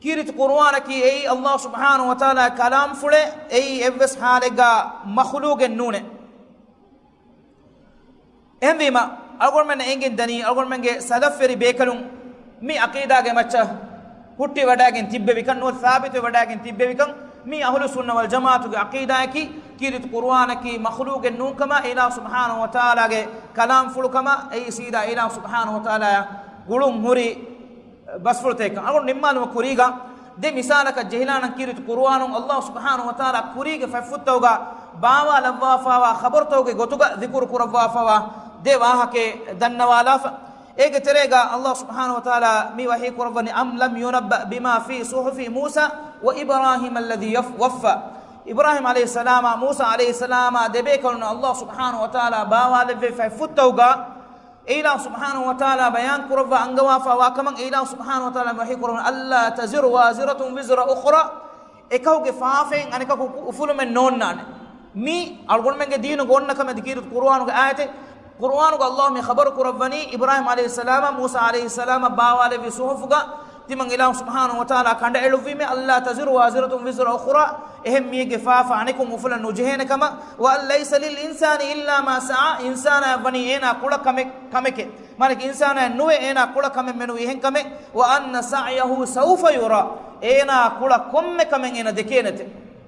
ކީރިތި ޤުރުއާނަކީ އެއީ ﷲ ސުބްޙާނަހޫ ވަތަޢާލާ ކަލާމްފުޅެއް، އެއީ އެއްވެސް ޙާލެއްގަ މަޚްލޫޤެއް ނޫނޭ. އެހެންވީމަ، އަޅުގަނޑުމެންނަށް އެނގެން ދަނީ، އަޅުގަނޑުމެންގެ ސަލަފްވެރި ބޭކަލުން މި ޢަޤީދާގެ މައްޗަށް ހުއްޓިވަޑައިގެން ތިއްބެވިކަން ނުވަތަ ސާބިތުވެވަޑައިގެން ތިއްބެވިކަން، މީ އަހުލުއްސުންނަ ވަލްޖަމާޢަތުގެ ޢަޤީދާއަކީ، ކީރިތި ޤުރުއާނަކީ މަޚްލޫޤެއް ނޫންކަމަށް، އެ އިލާހު ސުބްޙާނަހޫ ވަތަޢާލާގެ ކަލާމްފުޅުކަމަށް، އެއީ ސީދާ އެ އިލާހު ސުބްޙާނަހޫ ވަތަޢާލާއަށް ގުޅުން ހުރި ބަސްފުޅުތަކެއްކަން. އަޅުގަނޑު ނިންމާލުމަށް ކުރީގަ، ދެ މިސާލަކަށް ޖެހިލާނަން، ކީރިތި ޤުރުއާނުން އަލްލާހު ސުބްޙާނަހޫ ވަތަޢާލާ ކުރީގެ ފަތްފުށްތަކުގަ ބާވާލައްވާފާވާ ޚަބަރުތަކުގެ ގޮތުގަ ޛިކުރު ކުރައްވާފާވާ ދެ ވާހަކައެއް ދަންނަވާލާފަ. އޭގެ ތެރޭގަ އަލްލާހު ސުބްޙާނަހޫ ވަތަޢާލާ މި ވަޙީ ކުރައްވަނީ، أم لم ينبأ بما في صحف موسى وإبراهيم الذي وف-، وفى. އިބްރާހީމް ޢަލައިހިއްސަލާމާ މޫސާ ޢަލައިހިއްސަލާމާ ދެބޭކަލުންނަށް އަލްލާހު ސުބްޙާނަހޫ ވަތަޢާލާ ބާވާލެއްވި ފަތްފުށްތަކުގަ އެއިލާހު ސުބްޙާނަހު ވަތަޢާލާ ބަޔާން ކުރައްވާ އަންގަވާފަ ވާ ކަމަށް އެއިލާހު ސުބްޙާނަހު ވަތަޢާލާ ވަޙީ ކުރައްވަނީ، ألا تزر وازرة وزر أخرى، އެކަކުގެ ފާފައިން އަނެކަކު އުފުލުމެއް ނޯންނާނެ. މީ އަޅުގަނޑުމެންގެ ދީނުގަ އޮންނަ ކަމެއް. ކީރިތި ޤުރުއާނުގެ އާޔަތެއް. ޤުރުއާނުގަ އައްލާހު މި ޚަބަރު ކުރައްވަނީ އިބްރާހީމް ޢަލައިހިއްސަލާމަށް މޫސާ ޢަލައިހިއްސަލާމަށް ބާވާލެއްވި ޞުޙުފުގަ ތިމަން އިލާހު ސުބްޙާނަހު ވަތަޢާލާ ކަނޑައެޅުއްވީމޭ، ألا تزر وازرة وزر أخرى، އެހެން މީހެއްގެ ފާފަ އަނެކުން އުފުލަން ނުޖެހޭނެ ކަމަށް، وأن ليس للإنسان إلا ما سعى، އިންސާނާއަށް ވަނީ އޭނާ ކުޅަ ކަމެއް، ކަމެކޭ. މާނައަކީ އިންސާނާއަށް ނުވޭ އޭނާ ކުޅަ ކަމެއް މެނުވީ އެހެން ކަމެއް، وأن سعيه سوف يرى، އޭނާ ކުޅަ ކޮންމެ ކަމެއް އޭނަ ދެކޭނެތެ.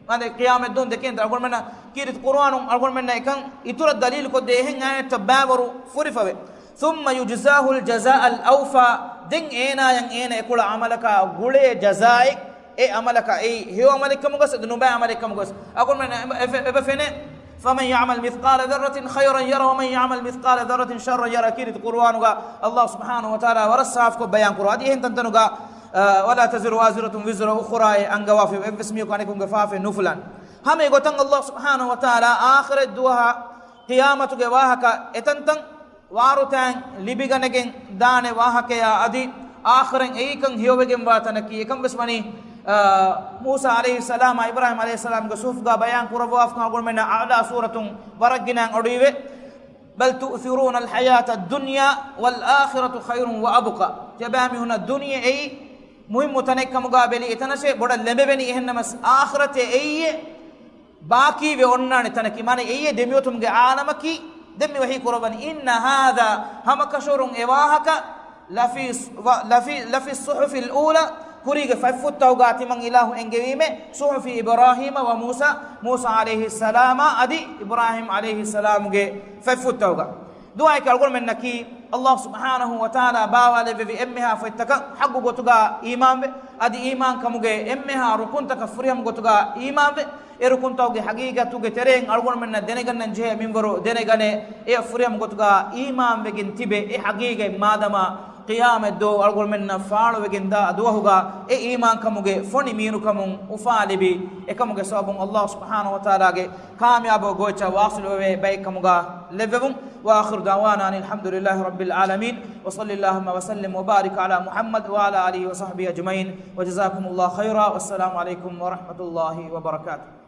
މާނައަކީ ޤިޔާމަތް ދުވަހު ދެކޭނެތެ. އަޅުގަނޑުމެންނަށް ކީރިތި ޤުރުއާނުން އަޅުގަނޑުމެންނަށް އެކަން އިތުރަށް ދަލީލު ކޮށްދޭ އެހެން އާޔަތްތައް ބައިވަރު ފުރިފަވޭ. ثم يجزاه الجزاء الأوفى، ދެން އޭނާޔަށް އޭނަ އެކުޅަ އަމަލަކާ ގުޅޭ ޖަޒާއެއް، އެ އަމަލަކާ، އެއީ ހެޔޮ އަމަލެއްކަމުގަ ވެސް ނުބައި އަމަލެއްކަމުގަ ވެސް. އަޅުގަނޑުމެން އެބަ، އެބަ، އެބަ ފެނޭ، فمن يعمل مثقال ذرة خيرا يره ومن يعمل مثقال ذرة شرا يره. ކީރިތި ޤުރުއާނުގަ އައްލާހު ސުބްޙާނަހު ވަތަޢާލާ ވަރަށް ސާފުކޮށް ބަޔާން ކުރައްވާ. އަދި އެހެން ތަންތަނުގަ، އަ، ولا تزر وازرة وزر أخرى އެ އަންގަވާފަ އެއްވެސް މީހަކު އަނެކުންގެ ފާފައެއް ނުފުލާނެ. ހަމަ އެގޮތަށް އައްލާހު ސުބްޙާނަހު ވަތަޢާލާ އާޚިރަތް ދުވަހަށް ޤިޔާމަތުގެ ވާހަކަ އެތަންތަން ވާރުތައިން ލިބިގަނެގެން ދާނެ ވާހަކަޔާ އަދި އާޚިރަތް އެއީކަން ހެޔޮވެގެންވާ ތަނަކީ. އެކަން ވެސް ވަނީ، އާ، މޫސާ ޢަލައިހިއްސަލާމާ އިބްރާހީމް ޢަލައިހިއްސަލާމްގެ ޞުޙުފުގަ ބަޔާން ކުރައްވާފަ އަޅުގަނޑުމެންނަށް އަޢްލާ ސޫރަތުން ވަރަށް ގިނައިން އޮޑުއިވޭ. بل تؤثرون الحياة الدنيا والآخرة خير وأبقى. ތިޔަބައިމީހުންނަށް ދުނިޔެ އެއީ މުހިއްމު ތަނެއްކަމުގަ ބެލި އެތަނަށޭ ބޮޑަށް ލެނބެވެނީ. އެހެންނަމަސް އާޚިރަތޭ އެއީ ބާކީވެ އޮންނާނެ ތަނަކީ، މާނަ އެއީ ދެމިއޮތުމުގެ ޢާލަމަކީ. ދެން މި ވަޙީ ކުރައްވަނީ، إن هذا، ހަމަކަށަވަރުން އެ ވާހަކަ، لفي، لفي، لفي الصحف الأولى، ކުރީގެ ފަތްފުށްތަކުގަ ތިމަން އިލާހު އެންގެވީމޭ، صحف إبراهيم وموسى، މޫސާ ޢަލައިހިއްސަލާމާ އަދި އިބްރާހީމް ޢަލައިހިއްސަލާމުގެ ފަތްފުށްތަކުގަ. ދުވަހަކީ އަޅުގަނޑުމެންނަކީ އައްލާހު ސުބްޙާނަހު ވަތަޢާލާ ބާވާލެއްވެވި އެންމެހާ ފޮތްތަކަށް ޙައްޤު ގޮތުގަ އީމާންވެ، އަދި އީމާންކަމުގެ އެންމެހާ ރުކުންތަކަށް ފުރިހަމަ ގޮތުގަ އީމާންވެ، އެ ރުކުންތަކުގެ ޙަޤީޤަތުގެ ތެރެއިން އަޅުގަނޑުމެންނަށް ދެނެގަންނަން ޖެހޭ މިންވަރު ދެނެގަނެ، އެ ފުރިހަމަ ގޮތުގަ އީމާންވެގެން ތިބެ، އެ ޙަޤީޤަތް މާދަމާ ޤިޔާމަތް ދުވަހު އަޅުގަނޑުމެންނަށް ފާޅުވެގެން ދާ ދުވަހުގަ އެ އީމާންކަމުގެ ފޮނި މީނުކަމުން އުފާލިބި، އެކަމުގެ ސަބަބުން އައްލާހު ސުބްޙާނަހު ވަތަޢާލާގެ ކާމިޔާބު ގޯއްޗަށް ވާޞިލުވެވޭ ބައެއްކަމުގަ ލެއްވެވުން. وآخر دعوانا أن الحمد لله رب العالمين، وصل اللهم وسلم وبارك على محمد وعلى آله وصحبه أجمعين، وجزاكم الله خيرا، والسلام عليكم ورحمة الله وبركاته.